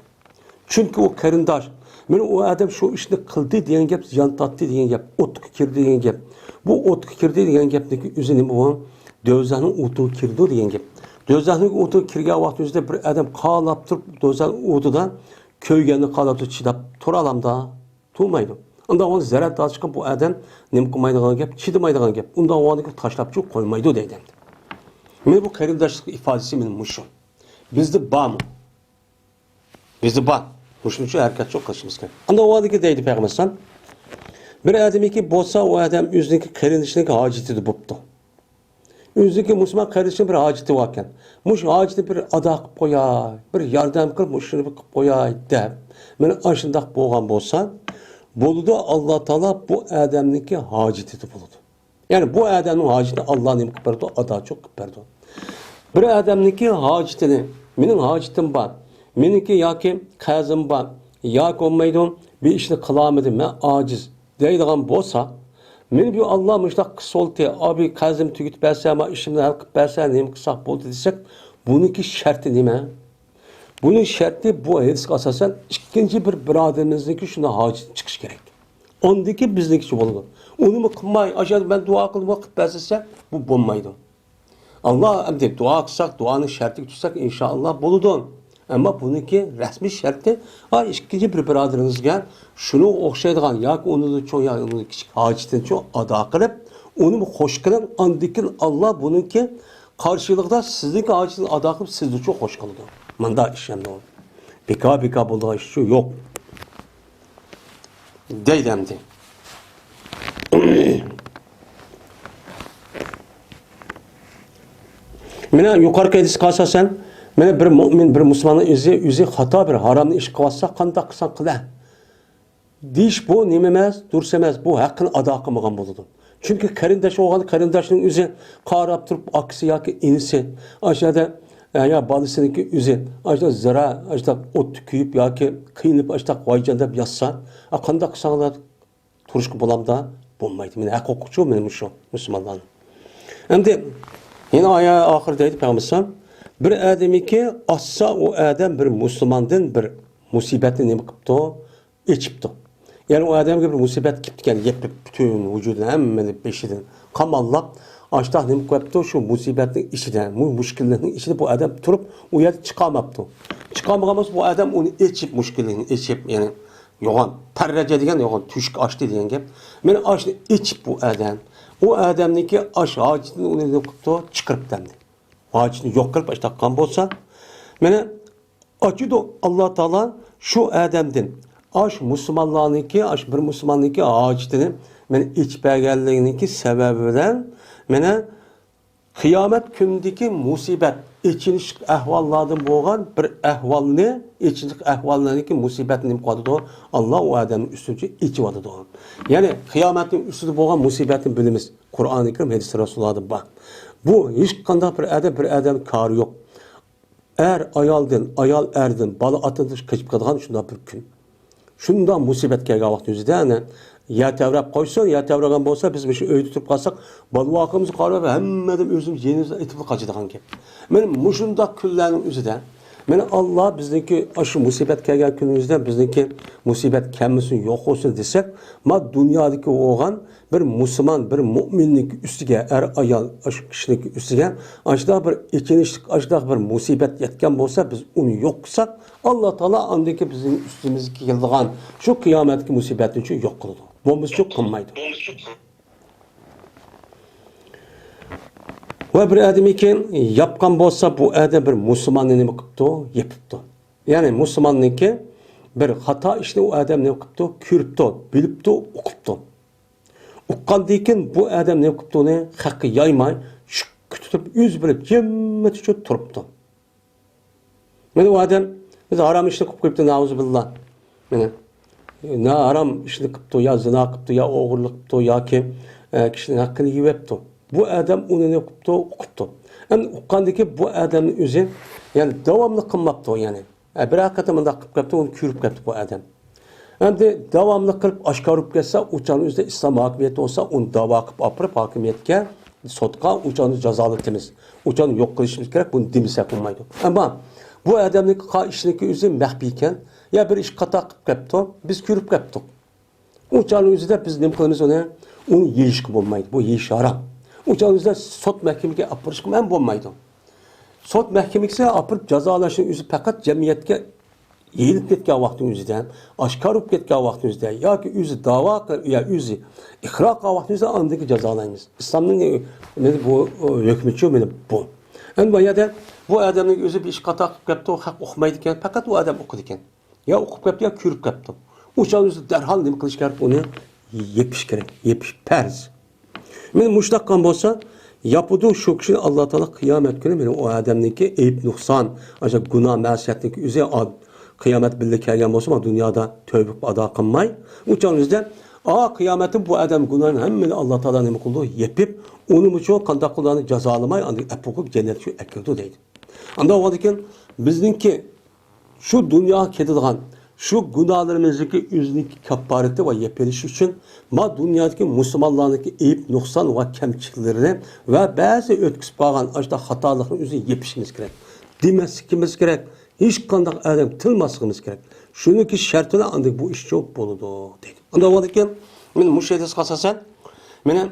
چۈنكى ئۇ قېرىنداش، مانا ئۇ ئادەم شۇ ئىشنى قىلدى دېگەن گەپ، زىيان تارتتى دېگەن گەپ، ئوتقا كىردى دېگەن گەپ. بۇ ئوتقا كىردى دېگەن گەپنىڭكى ئۆزى نېمە بۇ؟ دوزاخنىڭ ئوتىغا كىرىدۇ دېگەن گەپ. دوزاخنىڭ ئوتىغا كىرگەن ۋاقتى ئۆزىدە بىر ئادەم قالاپ تۇرۇپ، دوزاخنىڭ ئوتىدا كۆيگەننى قالاپ تۇرۇپ چىداپ تۇرالامدا؟ تۇرمايدۇ. ئۇنداق بولغان زەرەر تارتىشقا بۇ ئادەم نېمە قىلمايدىغان گەپ، چىدىمايدىغان گەپ. ئۇنداق بولغاندىكىن تاشلاپ چىقىپ قويمايدۇ دەيدۇ ئەمدى. مانا بۇ قېرىنداشلىق ئىپادىسى مانا مۇشۇ. بىزدە بارمۇ؟ بىزدە بار. مۇشۇنىڭ ئۈچۈن ھەرىكەتچان قىلىشىمىز كېرەك. ئاندىن ئۇ ھالدىكى دەيدۇ پەيغەمبەر ئەلەيھىسسالام، بىر ئادەمكى بولسا، ئۇ ئادەم ئۆزىنىڭكى قېرىندىشىنىڭكى ھاجىتىدە بوپتۇ. ئۆزىنىڭكى مۇسۇلمان قېرىندىشىنىڭ بىر ھاجىتى باركەن. مۇشۇ ھاجىتىنى بىر ئادا قىلىپ قوياي، بىر ياردەم قىلىپ، مۇشۇنى بىر قىلىپ قوياي دەپ، مانا ئاشۇنداق بولغان بولسا، بولىدۇ، ئاللا تائالا بۇ ئادەمنىڭكى ھاجىتىدە بولىدۇ. يەنى بۇ ئادەمنىڭ ھاجىتىنى ئاللا نېمە قىلىپ بېرىدۇ؟ ئاداچۇ قىلىپ بېرىدۇ. بىر ئادەمنىڭكى ھاجىتىنى، مېنىڭ ھاجىتىم بار، مېنىڭكى ياكى قەرزىم بار، ياكى بولمايدۇ، بىر ئىشنى قىلالمىدىم، مەن ئاجىز دەيدىغان بولسا، مېنى بۇ ئاللا مۇشۇنداق قىلسا بولدى، ئا، بۇ قەرزىمنى تۈگىتىپ بەرسە، ما ئىشىمنى ھەل قىلىپ بەرسە، نېمە قىلساق بولدى دېسەك، بۇنىڭكى شەرتى نېمە؟ بۇنىڭ شەرتى بۇ ھەدىسكە ئاساسەن ئىككىنچى بىر بۇرادىرىمىزنىڭكى شۇنداق ھاجىتى چىقىشى كېرەك. ئاندىن كېيىن بىزنىڭكىچە بولىدۇ. ئۇنىمۇ قىلماي، ئاشۇ مەن دۇئا قىلدىم، قىلىپ بەرسە، بۇ بولمايدۇ. ئاللا ئەمدى دۇئا قىلساق، دۇئانىڭ شەرتىگە تۇتساق، ئىنشائاللا بولىدۇ. ئەمما بۇنىڭكى رەسمىي شەرتى، ئا، ئىككىنچى بىر بۇرادىرىڭىزگە شۇنىڭغا ئوخشايدىغان ياكى ئۇنىڭدىن چوڭ ياكى ئۇنىڭدىن كىچىك ھاجىتىنى چوڭ ئادا قىلىپ، ئۇنىمۇ خوش قىلىڭ، ئاندىن كېيىن ئاللا بۇنىڭكى قارشىلىقىدا سىزنىڭكى ھاجىتىنى ئادا قىلىپ، سىزنى چوڭ خوش قىلىدۇ. مۇنداق ئىش ئەمدى ئۇ. بىكار، بىكار بولىدىغان ئىش شۇ يوق. دەيدۇ ئەمدى. مانا يۇقىرىقى ھەدىسكە ئاساسەن، مانا بىر مۇئمىن، بىر مۇسۇلماننىڭ ئۆزى، ئۆزى خاتا بىر ھارامنى ئىش قىلىۋاتسا، قانداق قىلساڭ قىلە دېيىش، بۇ نېمە ئەمەس، دۇرۇس ئەمەس، بۇ ھەققىنى ئادا قىلمىغان بولىدۇ. چۈنكى قېرىنداش بولغان، قېرىنداشنىڭ ئۆزى قاراپ تۇرۇپ، ئاكىسى ياكى ئىنىسى، ئاشۇ يەردە، ئە، يا بالىسىنىڭكى ئۆزى، ئاشۇنداق زىرا، ئاشۇنداق ئوتتا كۆيۈپ ياكى قىينىپ، ئاشۇنداق ۋايجان دەپ ياتسا، ئا، قانداق قىلساڭلار تۇرۇشقا بولامدا؟ بولمايدۇ. مېنىڭ ھەق ھوقۇقچۇ مېنىڭ مۇشۇ مۇسۇلمانلارنىڭ. ئەمدى يەنە ئايە ئاخىرى دەيدۇ پەيغەمبەر ئەلەيھىسسالام، بىر ئادەمكى ئاچسا، ئۇ ئادەم بىر مۇسۇلماندىن بىر مۇسىبەتنى نېمە قىپتۇ؟ ئېچىپتۇ. يەنى ئۇ ئادەمگە بىر مۇسىبەت كېلىپتىكەن، يېپىپ پۈتۈن ۋۇجۇدىنى، ھەممىنى بېشىدىن قاماللاپ، ئاشتاق نېمە قىلىپتۇ؟ شۇ مۇسىبەتنىڭ ئىچىدە، مۇ-، مۇشكىللىكنىڭ ئىچىدە بۇ ئادەم تۇرۇپ، ئۇ يەردە چىقالماپتۇ. چىقالمىغان بولسا، بۇ ئادەم ئۇنى ئېچىپ، مۇشكىللىكنى ئېچىپ، يەنى يوغان پەررەجە دېگەن يوغان تۆشۈك ئاچتى دېگەن گەپ. مانا ئاشنى ئېچىپ بۇ ئادەم، ئۇ ئادەمنىڭكى ئاش ھاجىتىنى ئۇنى نېمە قىپتۇ؟ چىقىرىپتۇ ئەمدى. ھاجىتىنى يوق قىلىپ ئاشتاق قىلغان بولسا، مانا ئاچىدۇ ئاللا تائالا شۇ ئادەمدىن. ئاش مۇسۇلمانلارنىڭكى، ئاش بىر مۇسۇلماننىڭكى ھاجىتىنى مانا ئېچىپ بەرگەنلىكىنىڭكى سەۋەبى بىلەن مانا قىيامەت كۈنىدىكى مۇسىبەت، ئېچىنىشلىق ئەھۋاللاردىن بولغان بىر ئەھۋالنى، ئېچىنىشلىق ئەھۋاللاردىكى مۇسىبەتنى نېمە قىلىۋاتىدۇ؟ ئاللا ئۇ ئادەمنىڭ ئۈستىنى ئېچىۋاتىدۇ. يەنى قىيامەتنىڭ ئۈستىدە بولغان مۇسىبەتنى بىلىمىز. قۇرئانى كەرىم، ھەدىس رەسۇلۇللادا بار. بۇ ھېچقانداق بىر ئادەم، بىر ئادەم كارى يوق. ئەر ئايالدىن، ئايال ئەردىن، بالا ئاتىدىن قېچىپ كېتىدىغان شۇنداق بىر كۈن. شۇنداق مۇسىبەت كەلگەن ۋاقىت يۈزىدە، ئەنە، يەر تەۋرەپ قويسۇن، يەر تەۋرىگەن بولسا، بىز مۇشۇ ئۆيدە تۇرۇپ قالساق، بالا-ۋاقىمىزغا قاراپ، ھەممە ئادەم ئۆزىمىز يېنىمىزدىن ئېتىپ قاچىدىغان گەپ. مانا مۇشۇنداق كۈنلەرنىڭ ئۆزىدە، مانا، ئاللا بىزنىڭكى ئاشۇ مۇسىبەت كەلگەن كۈنىمىزدە بىزنىڭكى مۇسىبەت كەلمىسۇن، يوق بولسۇن دېسەك، ما دۇنيادىكى بولغان بىر مۇسۇلمان، بىر مۇئمىننىڭكى ئۈستىگە، ئەر-ئايال، ئاشۇ كىشىنىڭكى ئۈستىگە ئاشۇنداق بىر ئېچىنىشلىق، ئاشۇنداق بىر مۇسىبەت يەتكەن بولسا، بىز ئۇنى يوق قىلساق، ئاللا تائالا ئاندىكى بىزنىڭ ئۈستىمىزگە كېلىدىغان شۇ قىيامەتتىكى مۇسىبەتنى شۇ يوق قىلىدۇ. بولمىسىچۇ قىلمايدۇ. ۋە بىر ئادەمكى ياپقان بولسا، بۇ ئادەم بىر مۇسۇلماننى نېمە قىپتۇ؟ يېپىپتۇ. يەنى مۇسۇلماننىڭكى بىر خاتا ئىشنى ئۇ ئادەم نېمە قىپتۇ؟ كۆرۈپتۇ، بىلىپتۇ، ئۇقۇپتۇ. ئۇققاندىن كېيىن بۇ ئادەم نېمە قىپتۇ؟ ئۇنى خەققە يايماي، شۈككە تۇتۇپ، ئۆزى بىلىپ جىممىتىچە تۇرۇپتۇ. مانا ئۇ ئادەم بىز ھارام ئىشنى قىلىپ قويۇپتۇ، نەئۇزۇبىللا. مانا، نا ھارام ئىشنى قىپتۇ، يا زىنا قىپتۇ، يا ئوغرىلىق قىپتۇ، ياكى، ئە، كىشىنىڭ ھەققىنى يېۋەپتۇ. بۇ ئادەم ئۇنى نېمە قىپتۇ؟ ئۇقۇپتۇ. ئەمدى ئۇققاندىن كېيىن بۇ ئادەمنىڭ ئۆزى، يەنى داۋاملىق قىلماپتۇ، يەنى. ئە، بىرەر قېتىم مۇنداق قىلىپ كەپتۇ، ئۇنى كۆرۈپ كەپتۇ بۇ ئادەم. ئەمدى داۋاملىق قىلىپ ئاشكارا بولۇپ كەتسە، ئۇ چاغنىڭ ئۆزىدە ئىسلام ھاكىمىيىتى بولسا، ئۇنى داۋا قىلىپ ئاپىرىپ ھاكىمىيەتكە، سوتقا ئۇ چاغنى جازالىتىمىز. ئۇ چاغنى يوق قىلىشىمىز كېرەك، بۇنى دېمىسەك بولمايدۇ. ئەمما بۇ ئادەمنىڭكى قا-، ئىشىنىڭكى ئۆزى مەخپىي ئىكەن. يا بىر ئىش خاتا قىلىپ كەپتۇ، بىز كۆرۈپ كەپتۇق. ئۇ چاغنىڭ ئۆزىدە بىز نېمە قىلىمىز ئۇنى؟ ئۇنى يېيىشكە بولمايدۇ. بۇ يېيىش ھارام. ئۇ چاغنىڭ ئۆزىدە سوت مەھكىمىگە ئاپىرىشقا ھەم بولمايدۇ. سوت مەھكىمىسىگە ئاپىرىپ جازالاشنىڭ ئۆزى پەقەت جەمئىيەتكە يېيىلىپ كەتكەن ۋاقىتنىڭ ئۆزىدە، ئاشكارا بولۇپ كەتكەن ۋاقىتنىڭ ئۆزىدە ياكى ئۆزى داۋا قىلىپ، يا ئۆزى ئىقرار قىلغان ۋاقىتنىڭ ئۆزىدە ئاندىن كېيىن جازالايمىز. ئىسلامنىڭ، ئە، مانا بۇ، ئە، ھۆكمىچۇ مانا بۇ. ئەمدى بۇ يەردە بۇ ئادەمنىڭ ئۆزى بىر ئىش خاتا قىلىپ كەپتۇ، خەق ئۇقمايدىكەن، پەقەت ئۇ ئادەم ئۇقىدىكەن. يا ئۇقۇپ كەپتۇ، يا كۆرۈپ كەپتۇ. ئۇ چاغ ئۆزى دەرھال نېمە قىلىش كېرەك؟ ئۇنى يېپىش كېرەك. يېپىش پەرز. مانا مۇشۇنداق قىلغان بولسا، ياپىدۇ شۇ كىشىنى ئاللا تائالا قىيامەت كۈنى، مانا ئۇ ئادەمنىڭكى ئەيىب نۇقسان، ئاشۇ گۇناھ مەسىيەتنىڭكى ئۆزى ئا-، قىيامەت بىللە كەلگەن بولسا، مانا دۇنيادا تۆۋە قىلىپ ئادا قىلماي، ئۇ چاغ ئۆزىدە، ئا، قىيامەتتە بۇ ئادەم گۇناھىنى ھەممىنى ئاللا تائالا نېمە قىلىدۇ؟ يېپىپ، ئۇنىمۇچۇ قانداق قىلىدۇ؟ جازالىماي، ئاندىن ئەپۇ قىلىپ جەننەتكە ئەكىرىدۇ دەيدۇ. ئانداق بولغاندىكىن بىزنىڭكى شۇ دۇنياغا كېتىدىغان شۇ گۇناھلىرىمىزنىڭكى ئۆزىنىڭكى كاپپارىتى ۋە يېپىلىشى ئۈچۈن، ما دۇنيادىكى مۇسۇلمانلارنىڭكى ئەيىب، نۇقسان ۋە كەمچىلىكلىرىنى ۋە بەزى ئۆتكۈزۈپ قالغان ئاشۇنداق خاتالىقنى ئۆزىنى يېپىشىمىز كېرەك. دېمەسلىكىمىز كېرەك. ھېچقانداق ئادەم تىلماسلىقىمىز كېرەك. شۇنىڭكى شەرتىنى ئاندىن بۇ ئىشچۇ بولىدۇ دەيدۇ. ئانداق بولغاندىكىن، مانا مۇشۇ ھەدىسكە ئاساسەن، مانا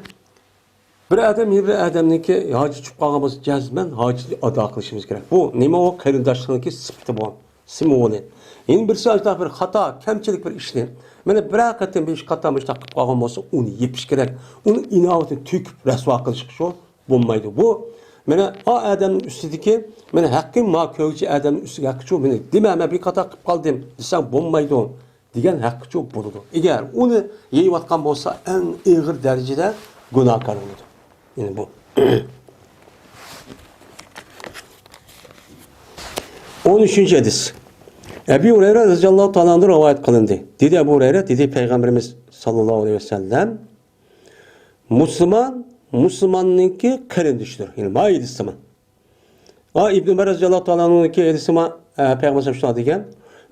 بىر ئادەم يەنە بىر ئادەمنىڭكى ھاجىتى چۈشۈپ قالغان بولسا، جەزمەن ھاجىتىنى ئادا قىلىشىمىز كېرەك. بۇ نېمە ئۇ؟ قېرىنداشلىقنىڭكى سۈپىتى بۇ، سىمۋولى. يەنە بىرسى ئاشۇنداق بىر خاتا، كەمچىلىك بىر ئىشنى، مانا بىرەر قېتىم بىر ئىش خاتا، مۇشۇنداق قىلىپ قالغان بولسا، ئۇنى يېپىش كېرەك. ئۇنى ئىناۋىتىنى تۆكۈپ رەسۋا قىلىشقا شۇ بولمايدۇ. بۇ مانا ئا ئادەمنىڭ ئۈستىدىكى، مانا ھەققى ما كۆرگۈچى ئادەمنىڭ ئۈستىگە ھەققى شۇ، مانا دېمە، مەن بىر خاتا قىلىپ قالدىم دېسەڭ بولمايدۇ. دېگەن ھەققىچۇ بولىدۇ. ئەگەر ئۇنى يەيۋاتقان بولسا، ئەڭ ئېغىر دەرىجىدە گۇناھكار بولىدۇ. يەنى بۇ. ئون ئۈچىنچى ھەدىس. ئەبۇ ھۇرەيرە رەزىياللاھۇ تائالا ئەنھۇ رىۋايەت قىلىندى. دېدى ئەبۇ ھۇرەيرە، دېدى پەيغەمبىرىمىز ساللاللاھۇ ئەلەيھى ۋەسەللەم، مۇسۇلمان مۇسۇلماننىڭكى قېرىندىشىدۇر. يەنى مايىلىسىمان. ئا، ئىبن ئۆمەر رەزىياللاھۇ تائالا ئەنھۇنىڭكى ھەدىسىمۇ، ئە، پەيغەمبەر سەللەللاھۇ ئەلەيھى ۋەسەللەم شۇنداق دېگەن.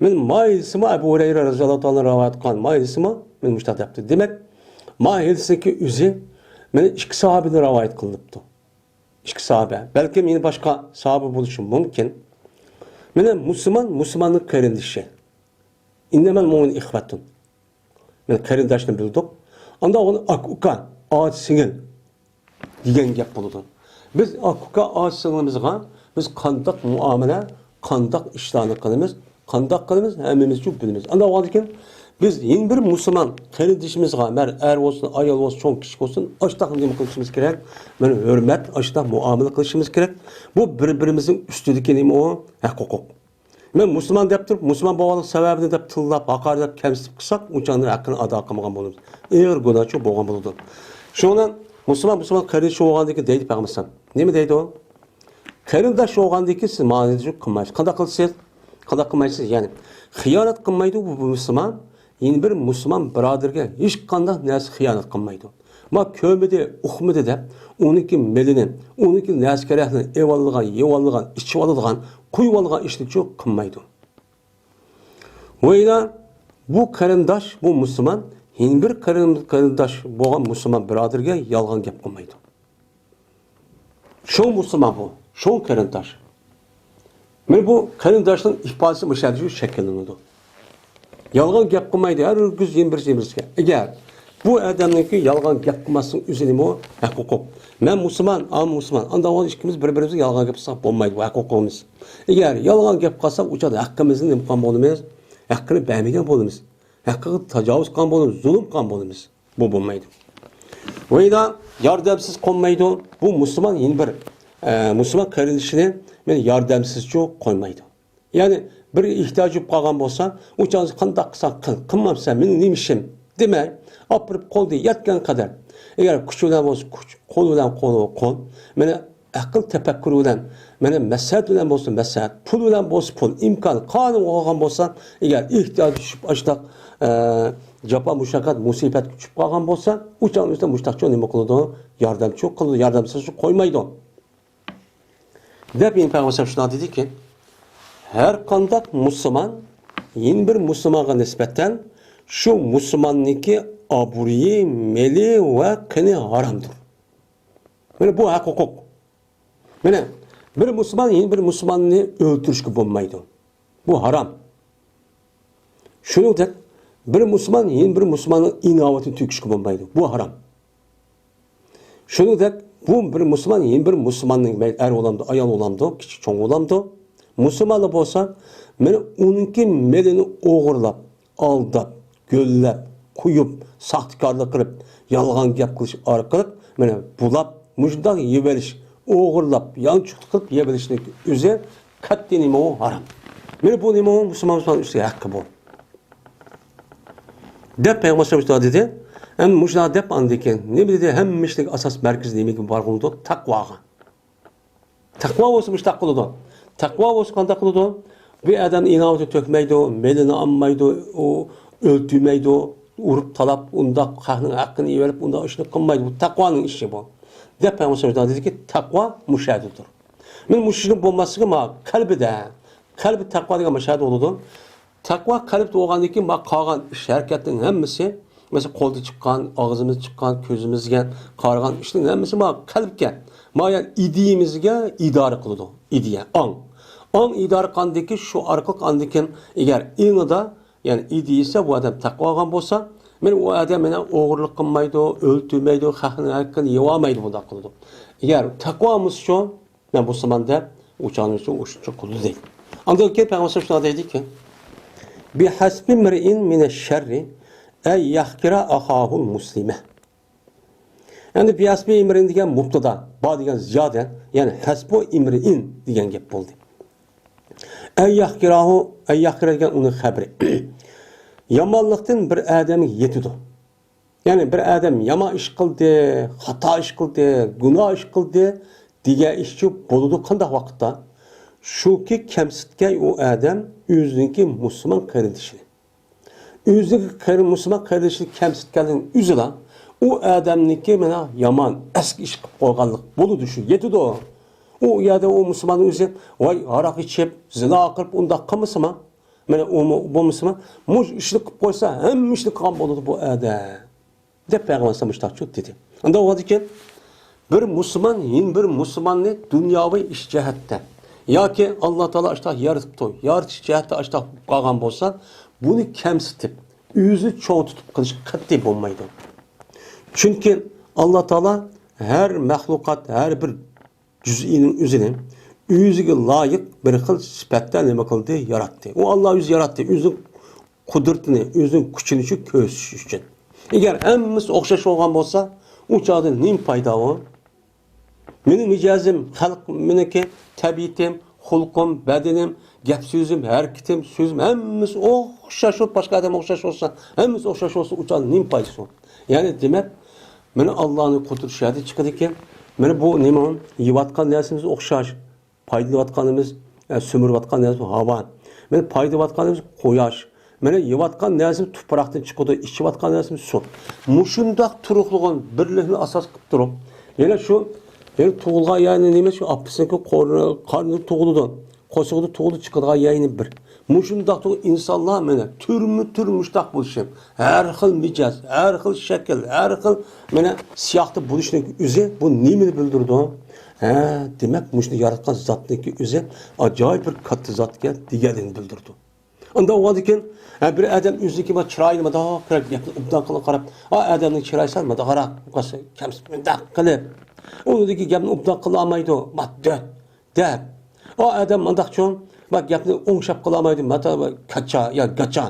مەن مايىلسىمۇ ئەبۇ ھۇرەيرە رەزىياللاھۇ تائالا رىۋايەت قىلغان مايىلسىمۇ مەن مۇشۇنداق دەپتۇ. دېمەك، مايىلسىنىڭكى ئۆزى مەن ئىككى ساھابىدىن رىۋايەت قىلىنىپتۇ. ئىككى ساھابە. بەلكىم يەنە باشقا ساھابە بولۇشى مۇمكىن. مانا مۇسۇلمان، مۇسۇلماننىڭ قېرىندىشى. ئىننەمەل مۇئمىنۇنە ئىخۋەتۇن. مانا قېرىنداشنى بىلدۇق. ئاندىن ئۇنى ئاكا ئۇكا، ئاچا سىڭىل دېگەن گەپ بولىدۇ. بىز ئاكا ئۇكا، ئاچا سىڭلىمىزغا بىز قانداق مۇئامىلە، قانداق ئىشلارنى قىلىمىز، قانداق قىلىمىز، ھەممىمىزچۇ بىلىمىز. ئانداق بولغاندىكىن بىز يەنە بىر مۇسۇلمان قېرىندىشىمىزغا، مەر-، ئەر بولسۇن، ئايال بولسۇن، چوڭ كىچىك بولسۇن، ئاشۇنداق نېمە قىلىشىمىز كېرەك؟ مانا ھۆرمەت، ئاشۇنداق مۇئامىلە قىلىشىمىز كېرەك. بۇ بىر-بىرىمىزنىڭ ئۈستىدىكى نېمە ئۇ؟ ھەق ھوقۇق. مەن مۇسۇلمان دەپ تۇرۇپ، مۇسۇلمان بولغانلىق سەۋەبىدىن دەپ تىللاپ، ھاقارەتلەپ، كەمسىتىپ قىلساق، ئۇ چاغدا ھەققىنى ئادا قىلمىغان بولىمىز. ئېغىر گۇناھچۇ بولغان بولىدۇ. شۇنىڭ بىلەن مۇسۇلمان، مۇسۇلمان قېرىندىشى بولغاندىكىن دەيدۇ پەيغەمبەر ئەلەيھىسسالام. نېمە دەيدۇ؟ قېرىنداش بولغاندىكىن سىز مانا شۇ قىلمايسىز. قانداق قىلىسىز؟ قانداق قىلمايسىز؟ يەنى خىيانەت قىلمايدۇ بۇ، بۇ مۇسۇلمان. يەنە بىر مۇسۇلمان بۇرادىرىگە ھېچقانداق نەرسە خىيانەت قىلمايدۇ. ما كۆرمىدى، ئۇقمىدى دەپ، ئۇنىڭكى مېلىنى، ئۇنىڭكى نەرسە-كېرەكلىرىنى ئېۋالىدىغان، يېۋالىدىغان، ئىچىۋالىدىغان، قۇيۇۋالىدىغان ئىشنىچۇ قىلمايدۇ. ۋە يەنە بۇ قېرىنداش، بۇ مۇسۇلمان، يەنە بىر قېرىن-، قېرىنداش بولغان مۇسۇلمان بۇرادىرىگە يالغان گەپ قىلمايدۇ. شۇڭ مۇسۇلمان بۇ، شۇڭ قېرىنداش. مانا بۇ قېرىنداشنىڭ ئىپادىسى مۇشۇ يەردە شەكىللىنىدۇ. يالغان گەپ قىلمايدۇ، ھەرگىز يەنە بىرسى يەنە بىرسىگە. ئەگەر بۇ ئادەمنىڭكى يالغان گەپ قىلماسلىقنىڭ ئۆزى نېمە ئۇ؟ ھەق ھوقۇق. مەن مۇسۇلمان، ئا مۇسۇلمان. ئانداق بولغاندا ئىككىمىز بىر-بىرىمىزگە يالغان گەپ قىلساق بولمايدۇ، بۇ ھەق ھوقۇقىمىز. ئەگەر يالغان گەپ قىلساق، ئۇ چاغدا ھەققىمىزنى نېمە قىلغان بولىمىز؟ ھەققىنى بەرمىگەن بولىمىز. ھەققىگە تاجاۋۇز قىلغان بولىمىز، زۇلۇم قىلغان بولىمىز. بۇ بولمايدۇ. ۋە يەنە ياردەمسىز قويمايدۇ. بۇ مۇسۇلمان يەنە بىر، ئە، مۇسۇلمان قېرىندىشىنى مانا ياردەمسىزچۇ قويمايدۇ. يەنى بىر ئېھتىياج بولۇپ قالغان بولسا، ئۇ چاغدا قانداق قىلساڭ قىل، قىلمامسەن، مېنىڭ نېمە ئىشىم دېمەي، ئاپىرىپ قولدا يەتكەن قەدەر. ئەگەر كۈچ بىلەن بولسا كۈچ، قول بىلەن قول، قول. مانا ئەقىل تەپەككۇر بىلەن، مانا مەسلىھەت بىلەن بولسا مەسلىھەت، پۇل بىلەن بولسا پۇل، ئىمكان قانۇن بولغان بولسا، ئەگەر ئېھتىياج چۈشۈپ ئاشتاق، ئە، جاپا مۇشەققەت مۇسىبەتكە چۈشۈپ قالغان بولسا، ئۇ چاغنىڭ ئۆزىدە مۇشتاقچۇ نېمە قىلىدۇ؟ ياردەمچۇ قىلىدۇ، ياردەمسىز قويمايدۇ. دەپ يەنە پەيغەمبەر شۇنداق دېدىكى، ھەر قانداق مۇسۇلمان يەنە بىر مۇسۇلمانغا نىسبەتەن شۇ مۇسۇلماننىڭكى ئابرۇيى، مېلى ۋە قېنى ھارامدۇر. مانا بۇ ھەق ھوقۇق. مانا بىر مۇسۇلمان يەنە بىر مۇسۇلماننى ئۆلتۈرۈشكە بولمايدۇ. بۇ ھارام. شۇنىڭدەك بىر مۇسۇلمان يەنە بىر مۇسۇلماننىڭ ئىناۋىتىنى تۆكۈشكە بولمايدۇ. بۇ ھارام. شۇنىڭدەك بۇ بىر مۇسۇلمان يەنە بىر مۇسۇلماننىڭ، مەيلى ئەر بولامدۇ، ئايال بولامدۇ، كىچىك چوڭ بولامدۇ، مۇسۇلمانلا بولسا، مانا ئۇنىڭكى مېلىنى ئوغرىلاپ، ئالداپ، گۆللەپ، قويۇپ، ساختىكارلىق قىلىپ، يالغان گەپ قىلىش ئارقىلىق، مانا بۇلاپ، مۇشۇنداق يېۋېلىش، ئوغرىلاپ، يانچۇقلۇق قىلىپ يېۋېلىشنىڭ ئۆزى قەتئىي نېمە ئۇ؟ ھارام. مانا بۇ نېمە ئۇ؟ مۇسۇلمان مۇسۇلمان ئۈستىگە ھەققى بۇ. دەپ پەيغەمبەر ئەلەيھىسسالام دېدى. ئەمدى مۇشۇنداق دەپ ئاندىن كېيىن نېمە دېدى؟ ھەممە ئىشنىڭ ئاساس مەركىزى نېمىگە بارغۇلىدۇ؟ تەقۋاغا. تەقۋا بولسا مۇشۇنداق قىلىدۇ. تەقۋا بولسا قانداق قىلىدۇ؟ بىر ئادەمنى ئىناۋىتىنى تۆكمەيدۇ، مېلىنى ئالمايدۇ، ئۇ ئۆلتۈرمەيدۇ، ئۇرۇپ تالاپ، ئۇنداق خەقنىڭ ھەققىنى يېۋېلىپ، ئۇنداق ئىشنى قىلمايدۇ. بۇ تەقۋانىڭ ئىشى بۇ. دەپ پەيغەمبەر دېدىكى، تەقۋا مۇشۇ يەردىدۇر. مانا مۇشۇنىڭ بولماسلىقى ما قەلبىدە. قەلبى تەقۋا دېگەن مۇشۇ يەردە بولىدۇ. تەقۋا قەلبتە بولغاندىن كېيىن، ما قالغان ئىش ھەرىكەتنىڭ ھەممىسى، مەسىلەن، قولدا چىققان، ئاغزىمىز چىققان، كۆزىمىزگە قارىغان ئىشنىڭ ھەممىسى ما قەلبكە، ما يەنى ئىدىيىمىزگە ئىدارە قىلىدۇ. ئىدىيە، ئاڭ. ئاڭ ئىدارە قىلغاندىن كېيىن، شۇ ئارقىلىق ئاندىن كېيىن ئەگەر ئېڭىدا، يەنى ئىدىيە ئىسە بۇ ئادەم تەقۋا ئالغان بولسا، مانا ئۇ ئادەم مانا ئوغرىلىق قىلمايدۇ، ئۆلتۈرمەيدۇ، خەقنىڭ ھەققىنى يېۋالمايدۇ، بۇنداق قىلىدۇ. ئەگەر تەقۋا بولمىسىچۇ، مەن مۇسۇلمان دەپ، ئۇ چاغنىڭ ئۈچۈن ئۇشۇنچە قىلىدۇ دەيدۇ. ئاندىن كېيىن پەيغەمبەر شۇنداق دەيدىكى، بىھەسبى مىرئىن مىنەششەررى ئەن يەھقىرە ئەخاھۇل مۇسلىمە. يەنى بىھەسبى ئىمرىئىن دېگەن مۇبتادا، با دېگەن زىيادە، يەنى ھەسبۇ ئىمرىئىن دېگەن گەپ بولدى. ئەن يەھقىرەھۇ، ئەن يەھقىرە دېگەن ئۇنىڭ خەبىرى. يامانلىقتىن بىر ئادەمگە يېتىدۇ. يەنى بىر ئادەم يامان ئىش قىلدى، خاتا ئىش قىلدى، گۇناھ ئىش قىلدى دېگەن ئىشچۇ بولىدۇ قانداق ۋاقىتتا؟ شۇكى كەمسىتكەن ئۇ ئادەم ئۆزىنىڭكى مۇسۇلمان قېرىندىشىنى. ئۆزىنىڭكى قېرى-، مۇسۇلمان قېرىندىشىنى كەمسىتكەننىڭ ئۆزىلا ئۇ ئادەمنىڭكى مانا يامان، ئەسكى ئىش قىلىپ قويغانلىق بولىدۇ، شۇ يېتىدۇ. ئۇ يەردە ئۇ مۇسۇلماننىڭ ئۆزى، ۋاي، ھاراق ئىچىپ، زىنا قىلىپ، ئۇنداق قىلمىسىما؟ مانا ئۇمۇ بولمىسىما، مۇشۇ ئىشنى قىلىپ قويسا، ھەممە ئىشنى قىلغان بولىدۇ بۇ ئادەم. دەپ پەيغەمبەر ئەلەيھىسسالام مۇشۇنداق دېدى. ئاندىن ئۇ دېگەن، بىر مۇسۇلمان يەنە بىر مۇسۇلماننى دۇنياۋى ئىش جەھەتتە ياكى ئاللا تائالا ئاشتاق يارىتىپتۇ، يارىتىش جەھەتتە ئاشتاق قالغان بولسا، بۇنى كەمسىتىپ، ئۆزىنى چوڭ تۇتۇپ قېلىش قەتئىي بولمايدۇ. چۈنكى ئاللا تائالا ھەر مەخلۇقات، ھەر بىر جۈزئىنىڭ ئۆزىنى ئۆزىگە لايىق بىر خىل سۈپەتتە نېمە قىلدى؟ ياراتتى. ئۇ ئاللا ئۆزى ياراتتى. ئۆزىنىڭ قۇدرىتىنى، ئۆزىنىڭ كۈچىنى شۇ كۆرسىتىش ئۈچۈن. ئەگەر ھەممىسى ئوخشاش بولغان بولسا، ئۇ چاغدا نېمە پايدا ئۇ؟ مېنىڭ مىجەزىم، خەلق مېنىڭكى، تەبىئىتىم، خۇلقۇم، بەدىنىم، گەپ سۆزۈم، ھەرىكىتىم، سۆزۈم، ھەممىسى ئوخشاش بولۇپ، باشقا ئادەم ئوخشاش بولسا، ھەممىسى ئوخشاش بولسا، ئۇ چاغدا نېمە پايدىسى بار؟ يەنى دېمەك، مانا ئاللانىڭ قۇدرىتى شۇ يەردە چىقىدىكەن. مانا بۇ نېمە؟ يەۋاتقان نەرسىمىز ئوخشاش. پايدىلىنىۋاتقىنىمىز، ئە، سۈمۈرۈۋاتقان نەرسىمىز ھاۋا. مانا پايدىلىنىۋاتقىنىمىز قۇياش. مانا يەۋاتقان نەرسىمىز تۇپراقتىن چىقىدۇ، ئىچىۋاتقان نەرسىمىز سۇ. مۇشۇنداق تۇرۇقلۇقىنى بىرلىكنى ئاساس قىلىپ تۇرۇپ، يەنە شۇ، يەنە تۇغۇلغان يەرنى نېمە شۇ ئاپىسىنىڭكى قورنى، قارنىدا تۇغۇلىدۇ. قورسىقىدا تۇغۇلۇپ چىقىدىغان يەينى بىر. مۇشۇنداق تۇغۇ-، ئىنسانلار مانا تۈرمە-تۈر مۇشتاق بولۇشى، ھەر خىل مىجەز، ھەر خىل شەكىل، ھەر خىل مانا سىياقتا بولۇشنىڭ ئۆزى بۇ نېمىنى بىلدۈرىدۇ؟ ھە، دېمەك، مۇشۇنى ياراتقان زاتنىڭكى ئۆزى ئاجايىپ بىر كاتتا زاتكەن دېگەنلىكنى بىلدۈرىدۇ. ئاندىن ئۇندىن كېيىن، ھە، بىر ئادەم ئۆزىنىڭكى بۇ چىرايىنى مۇنداق كۆرۈپ، گەپنى ئوبدان قىلىپ قاراپ، ئا، ئادەمنىڭ چىرايى سەل مۇنداقراق، كەمسىتىپ مۇنداق قىلىپ، ئۇنىڭدىكى گەپنى ئوبدان قىلالمايدۇ، مۇنداق دۆت دەپ، ئا، ئادەم مۇنداقچۇ، بۇ گەپنى ئوڭشاپ قىلالمايدۇ، ماتا كاچا يا گاچا،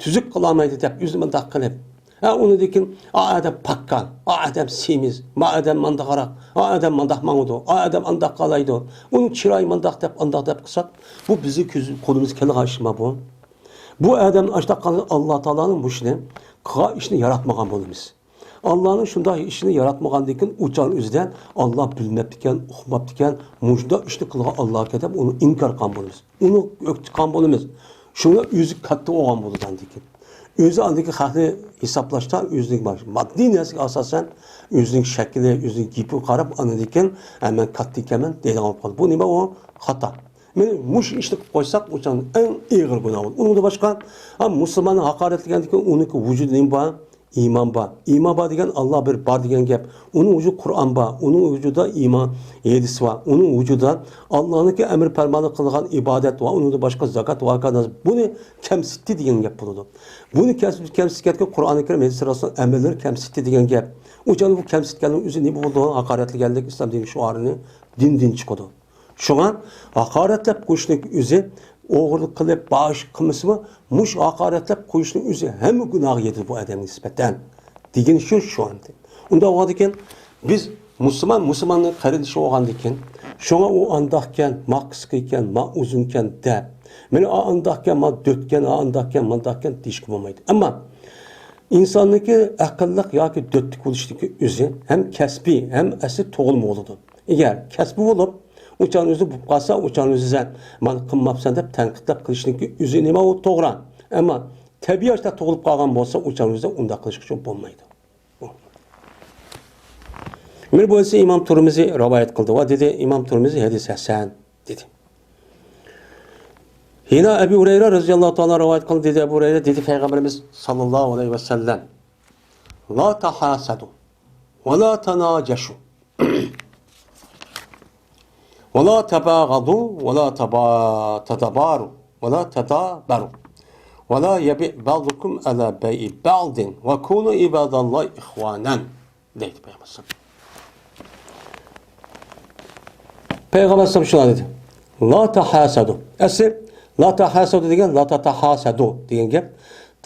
تۈزۈك قىلالمايدۇ دەپ، ئۆزىنى مۇنداق قىلىپ، ھە، ئۇنىڭدىن كېيىن، ئا ئادەم پاككان، ئا ئادەم سېمىز، ما ئادەم مانداقراق، ئا ئادەم مانداق ماڭىدۇ، ئا ئادەم ئانداق قالايدۇ، ئۇنىڭ چىرايى مانداق دەپ، ئانداق دەپ قىلساق، بۇ بىزنىڭ كۆز، قولىمىز كەلگەن ئىشما بۇ؟ بۇ ئادەم ئاشتاق قالغان ئاللا تائالانىڭ مۇشۇنى قىلغان ئىشنى ياراتمىغان بولىمىز. ئاللانىڭ شۇنداق ئىشنى ياراتمىغاندىن كېيىن ئۇ چاغ ئۆزىدە ئاللا بىلمەپتىكەن، ئۇقماپتىكەن، مۇشۇنداق ئىشنى قىلغان ئاللاكەن دەپ ئۇنى ئىنكار قىلغان بولىمىز. ئۇنى ئۆكتىگەن بولىمىز. شۇڭا ئۆزى كاتتا بولغان بولىدۇ ئاندىن كېيىن. ئۆزى ئاندىن كېيىن خەقنى ھېسابلاشتا ئۆزىنىڭ ماددىي نەرسىگە ئاساسەن ئۆزىنىڭ شەكلى، ئۆزىنىڭ گېپىگە قاراپ ئاندىن كېيىن، ھە، مەن كاتتا ئىكەنمەن دەيدىغان بولۇپ قالىدۇ. بۇ نېمە ئۇ؟ خاتا. مانا مۇشۇ ئىشنى قىلىپ قويساق ئۇ چاغ ئەڭ ئېغىر گۇناھ بولىدۇ. ئۇنىڭدىن باشقا، ھە، مۇسۇلماننى ھاقارەتلىگەندىن كېيىن ئۇنىڭكى ۋۇجۇدى نېمە بار؟ ئىمان بار. ئىمان بار دېگەن ئاللا بىر بار دېگەن گەپ. ئۇنىڭ ۋۇجۇدى قۇرئان بار. ئۇنىڭ ۋۇجۇدىدا ئىمان، ھەدىس بار. ئۇنىڭ ۋۇجۇدىدا ئاللانىڭكى ئەمر پەرمانى قىلغان ئىبادەت ۋە ئۇنىڭدىن باشقا زاكات ۋە ھاكادا بۇنى كەمسىتتى دېگەن گەپ بولىدۇ. بۇنى كەمسىتكەن قۇرئانى كەرىم ھەدىس رەسۇل ئەمىرلىرى كەمسىتتى دېگەن گەپ. ئۇ چاغدا بۇ كەمسىتكەننىڭ ئۆزى نېمە بولىدۇ؟ ھاقارەتلىگەنلىك ئىسلام دىنى شوئارىنى دىندىن چىقىدۇ. شۇڭا ھاقارەتلەپ قويۇشنىڭ ئۆزى ئوغرىلىق قىلىپ، باش قىلمىسىمۇ، مۇشۇ ھاقارەتلەپ قويۇشنىڭ ئۆزى ھەممە گۇناھغا يېتىدۇ بۇ ئادەمگە نىسبەتەن. دېگىنى شۇ، شۇ ئەمدى. ئۇنداق بولغاندىكىن بىز مۇسۇلمان، مۇسۇلماننىڭ قېرىندىشى بولغاندىكىن، شۇڭا ئۇ ئانداقكەن، ما قىسقىكەن، ما ئۇزۇنكەن دەپ، مانا ئا ئانداقكەن، ما دۆتكەن، ئا ئانداقكەن، مانداقكەن دېيىشكە بولمايدۇ. ئەمما ئىنساننىڭكى ئەقىللىق ياكى دۆتلۈك بولۇشىدىكى ئۆزى ھەم كەسپىي، ھەم ئەسلى تۇغۇلما بولىدۇ. ئەگەر كەسپىي بولۇپ، ئۇچان ئۆزى بولۇپ قالسا، ئۇچان ئۆزى سەن مانا قىلماپسەن دەپ تەنقىدلەپ قىلىشنىڭكى ئۆزى نېمە ئۇ توغرا. ئەمما تەبىئىي ئاشتا تۇغۇلۇپ قالغان بولسا، ئۇچان ئۆزى ئۇنداق قىلىشقا بولمايدۇ. مانا بۇ ئىمام تۇرمىزى رىۋايەت قىلدى ۋە دېدى، ئىمام تۇرمىزى ھەدىس ھەسەن دېدى. يەنە ئەبۇ ھۇرەيرە رەزىياللاھۇ تائالا رىۋايەت قىلدى، دېدى ئەبۇ ھۇرەيرە، دېدى پەيغەمبىرىمىز ساللاللاھۇ ئەلەيھى ۋەسەللەم، لا تحاسدوا ولا تناجشوا ولا تباغضوا ولا تبا-، تدابروا ولا تدابروا ولا يبع بعضكم على بيع بعض وكونوا عباد الله إخوانا دەيدۇ پەيغەمبەر. پەيغەمبەر ئەلەيھىسسالام شۇنداق دېدى. لا تحاسدوا. ئەسلى لا تحاسدوا دېگەن لا تتحاسدوا دېگەن گەپ.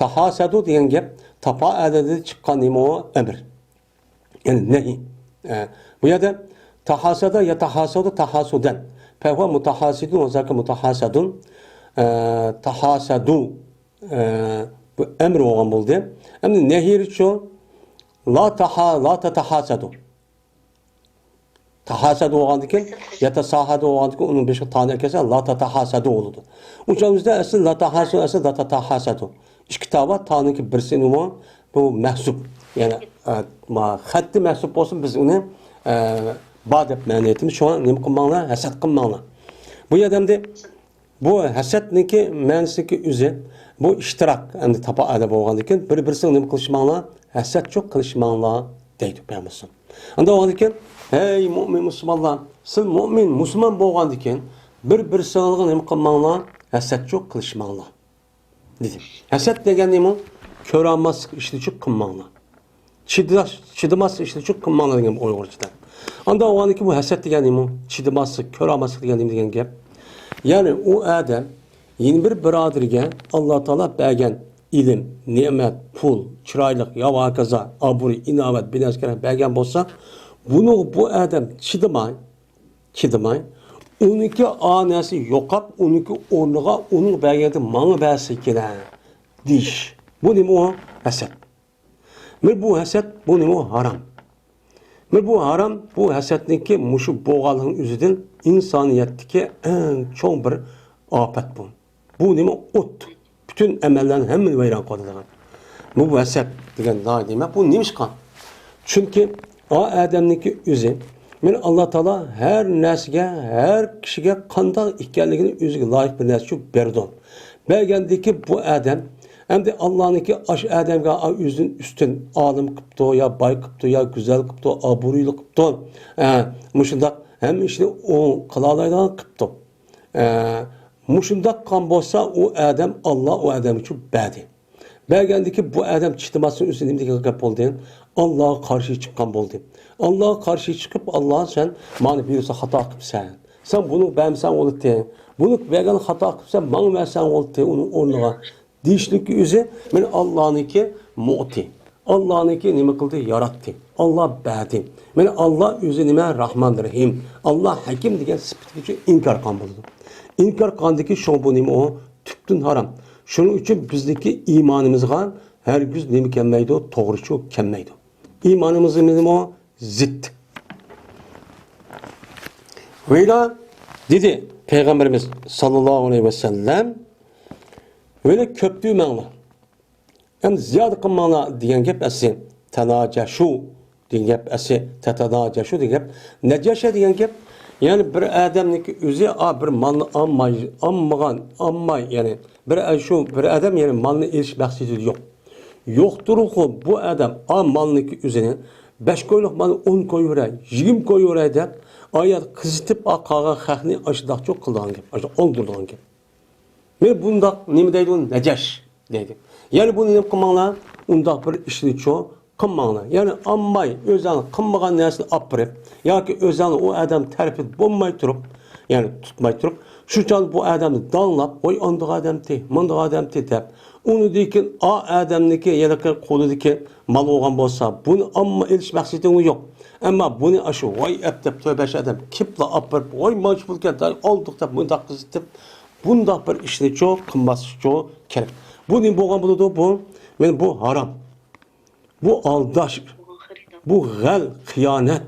تحاسدوا دېگەن گەپ تاپائەلدىن چىققان نېمە ئۇ؟ ئەمر. يەنى نەھى. ئە، بۇ يەردە تحاسد يتحاسد تحاسدا. فهو متحاسد وذاك متحاسد. ئە، تحاسدوا. ئە، بۇ ئەمر بولغان بولدى. ئەمدى نەھىيچۇ؟ لا تحا-، لا تتحاسدوا. تحاسدوا بولغاندىكىن، يتساهدوا بولغاندىكىن، ئۇنىڭ بېشىغا تانى ئەكەلسە، لا تتحاسدوا بولىدۇ. ئۇ چاغ بىزدە ئەسلى لا تحاسدوا، ئەسلى لا تتحاسدوا. ئىككى تا بار، تانىڭكى بىرسى نېمە؟ بۇ مەھسۇب. يەنى، ئە، ما-، خەتتە مەھسۇب بولسۇن، بىز ئۇنى، ئە، بار دەپ مەنە ئېيتىمىز. شۇڭا نېمە قىلماڭلار؟ ھەسەت قىلماڭلار. بۇ يەردە ئەمدى بۇ ھەسەتنىڭكى مەنىسىنىڭكى ئۆزى، بۇ ئىشتىراك، ئەمدى تاپائەلدە بولغاندىكىن، بىر-بىرسىنى نېمە قىلىشماڭلار؟ ھەسەتچۇ قىلىشماڭلار، دەيدۇ پەيغەمبەر. ئانداق بولغاندىكىن، ھەي مۇئمىن مۇسۇلمانلار، سىز مۇئمىن مۇسۇلمان بولغاندىكىن، بىر-بىرسىڭىزغا نېمە قىلماڭلار؟ ھەسەتچۇ قىلىشماڭلار. دېدى. ھەسەت دېگەن نېمە؟ كۆرەلماسلىق ئىشلىچۇ قىلماڭلار. چىداش-، چىدىماسلىق ئىشلىچۇ قىلماڭلار دېگەن ئۇيغۇرچىدا. ئانداق بولغاندىكىن بۇ ھەسەت دېگەن نېمە؟ چىدىماسلىق، كۆرەلماسلىق دېگەن نېمە دېگەن گەپ؟ يەنى ئۇ ئادەم يەنە بىر بۇرادىرىگە ئاللا تائالا بەرگەن ئىلىم، نېمەت، پۇل، چىرايلىق، يا ۋاكازا، ئابرۇي، ئىناۋەت، بىنەسكەر بەرگەن بولسا، بۇنىڭغا بۇ ئادەم چىدىماي، چىدىماي، ئۇنىڭكى ئا نەرسە يوقاپ، ئۇنىڭكى ئورنىغا ئۇنىڭ بەرگەندە ماڭا بەرسە كېلە دېيىش. بۇ نېمە ئۇ؟ ھەسەت. مانا بۇ ھەسەت، بۇ نېمە ئۇ؟ ھارام. مانا بۇ ھارام، بۇ ھەسەتنىڭكى مۇشۇ بولغانلىقىنىڭ ئۆزىدىن ئىنسانىيەتتىكى ئەڭ چوڭ بىر ئاپەت بۇ. بۇ نېمە؟ ئوت. پۈتۈن ئەمەللەرنى ھەممىنى ۋەيران قىلىدىغان. بۇ ھەسەت دېگەن ناھايىتى نېمە؟ بۇ نېمىشقا؟ چۈنكى ئا ئادەمنىڭكى ئۆزى، مانا ئاللا تائالا ھەر نەرسىگە، ھەر كىشىگە قانداق ئىكەنلىكىنى ئۆزىگە لايىق بىر نەرسە ئۈچۈن بېرىدۇ. بەرگەندىكى بۇ ئادەم، ئەمدى ئاللانىڭكى ئاش ئادەمگە، ئا، ئۆزىدىن ئۈستۈن ئالىم قىپتۇ، يا باي قىپتۇ، يا گۈزەل قىپتۇ، ئابرۇيلۇق قىپتۇ، ئە، مۇشۇنداق ھەممە ئىشنى ئۇ قىلالايدىغان قىپتۇ. ئە، مۇشۇنداق قىلغان بولسا، ئۇ ئادەم، ئاللا ئۇ ئادەم ئۈچۈن بەردى. بەرگەندىكى بۇ ئادەم چىدىماستىن ئۆزى نېمە دېگەن گەپ بولدى؟ ئاللاغا قارشى چىققان بولدى. ئاللاغا قارشى چىقىپ، ئاللا، سەن مانا بۇيرۇسا خاتا قىپسەن. سەن بۇنى بەرمىسەڭ بولاتتى. بۇنى بەرگەن خاتا قىپسەن، ماڭا بەرسەڭ بولاتتى ئۇنىڭ ئورنىغا. دېيىشلىكى ئۆزى، مانا ئاللانىڭكى مۇئتى. ئاللانىڭكى نېمە قىلدى؟ ياراتتى. ئاللا بەردى. مانا ئاللا ئۆزى نېمە؟ راھمان رەھىم. ئاللا ھەكىم دېگەن سۈپىتىگىچە ئىنكار قىلغان بولىدۇ. ئىنكار قىلغاندىكى شۇڭا بۇ نېمە ئۇ؟ تۈپتىن ھارام. شۇنىڭ ئۈچۈن بىزنىڭكى ئىمانىمىزغا ھەرگىز نېمە كەلمەيدۇ؟ توغرىچۇ كەلمەيدۇ. ئىمانىمىزغا نېمە ئۇ؟ زىت. ۋەيلا دېدى پەيغەمبىرىمىز ساللاللاھۇ ئەلەيھى ۋەسەللەم، ۋەيلا كۆپ دېمەڭلار. ئەمدى زىيادە قىلماڭلار دېگەن گەپ ئەسلى. تاناجەشۇ دېگەن گەپ ئەسلى. تەتاناجەشۇ دېگەن گەپ. نەجەشە دېگەن گەپ، يەنى بىر ئادەمنىڭكى ئۆزى، ئا، بىر مالنى ئالماي، ئالمىغان، ئالماي، يەنى بىر، شۇ بىر ئادەم، يەنى مالنى ئېلىش مەقسىتىدە يوق. يوقتۇرۇقۇ بۇ ئادەم، ئا، مالنىڭكى ئۆزىنى، بەش كويلۇق مالنى ئون كوي بېرەي، يىگىرمە كوي بېرەي دەپ، ئايات قىزىتىپ، ئا، قالغان خەقنى ئاشۇنداقچۇ قىلىدىغان گەپ، ئاشۇنداق ئالدۇرىدىغان گەپ. مانا بۇنداق نېمە دەيدۇ؟ نەجەش دەيدۇ. يەنى بۇنى نېمە قىلماڭلار؟ ئۇنداق بىر ئىشنىچۇ قىلماڭلار. يەنى ئالماي، ئۆزۈڭلار قىلمىغان نەرسىنى ئاپىرىپ ياكى ئۆزۈڭلار ئۇ ئادەم تەرىپىدە بولماي تۇرۇپ، يەنى تۇتماي تۇرۇپ، شۇ چاغدا بۇ ئادەمنى داڭلاپ، ۋاي ئاندىغا ئادەمتى، ماندىغا ئادەمتى دەپ، ئۇنىڭدىن كېيىن ئا ئادەمنىڭكى ھېلىقى قولىدىكى مال بولغان بولسا، بۇنى ئالما ئېلىش مەقسىتىڭ يوق. ئەمما بۇنى ئاشۇ ۋاي ئەپ دەپ تۆت بەش ئادەم كېپلا ئاپىرىپ، ۋاي مانچە پۇل كەلدى، ئالدۇق دەپ مۇنداق قىزىتىپ، بۇنداق بىر ئىشنىچۇ قىلماسلىقچۇ كېرەك. بۇ نېمە بولغان بولىدۇ؟ بۇ، مانا بۇ ھارام. بۇ ئالداش، بۇ غەل، خىيانەت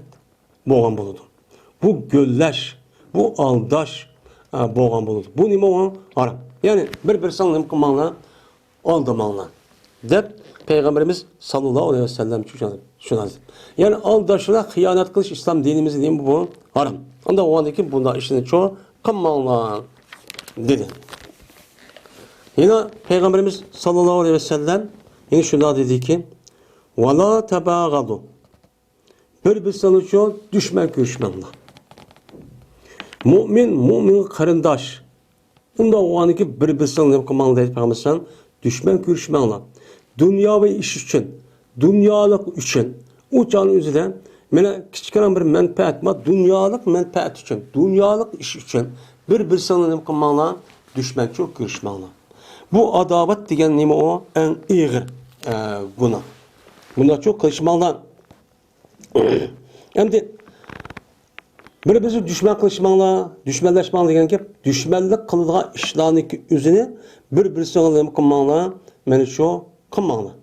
بولغان بولىدۇ. بۇ گۆللەش، بۇ ئالداش، ئە، بولغان بولىدۇ. بۇ نېمە ئۇ؟ ھارام. يەنى بىر-بىرسىڭلار نېمە قىلماڭلار؟ ئالدىماڭلار دەپ پەيغەمبىرىمىز ساللاللاھۇ ئەلەيھى ۋەسەللەم شۇ، شۇ نەرسە. يەنى ئالداش ۋە خىيانەت قىلىش ئىسلام دىنىمىزدا نېمە بۇ؟ ھارام. ئانداق بولغاندىن كېيىن بۇنداق ئىشنىچۇ قىلماڭلار دېدى. يەنە پەيغەمبىرىمىز ساللاللاھۇ ئەلەيھى ۋەسەللەم يەنە شۇنداق دېدىكى، ۋەلا تەباغەدۇ. بىر-بىرسىڭلارچۇ دۈشمەن كۆرۈشمەڭلار. مۇئمىن مۇئمىنغا قېرىنداش. ئۇنداق بولغاندىكىن بىر-بىرسىڭلار نېمە قىلماڭلار دەيدۇ پەيغەمبەر ئەلەيھىسسالام؟ دۈشمەن كۆرۈشمەڭلار. دۇنياۋى ئىش ئۈچۈن، دۇنيالىق ئۈچۈن، ئۇ چاغنىڭ ئۆزىدە مانا كىچىككىنە بىر مەنپەئەت، ما دۇنيالىق مەنپەئەت ئۈچۈن، دۇنيالىق ئىش ئۈچۈن بىر-بىرسىڭلار نېمە قىلماڭلار؟ دۈشمەنچۇ كۆرۈشمەڭلار. بۇ ئاداۋەت دېگەن نېمە ئۇ؟ ئەڭ ئېغىر، ئە، گۇناھ. بۇنداقچۇ قىلىشماڭلار. ئەمدى بىر-بىرىگە دۈشمەن قىلىشماڭلار، دۈشمەنلەشمەڭلار دېگەن گەپ، دۈشمەنلىك قىلىدىغان ئىشلارنىڭكى ئۆزىنى بىر-بىرسىڭلار نېمە قىلماڭلار، مانا شۇ قىلماڭلار.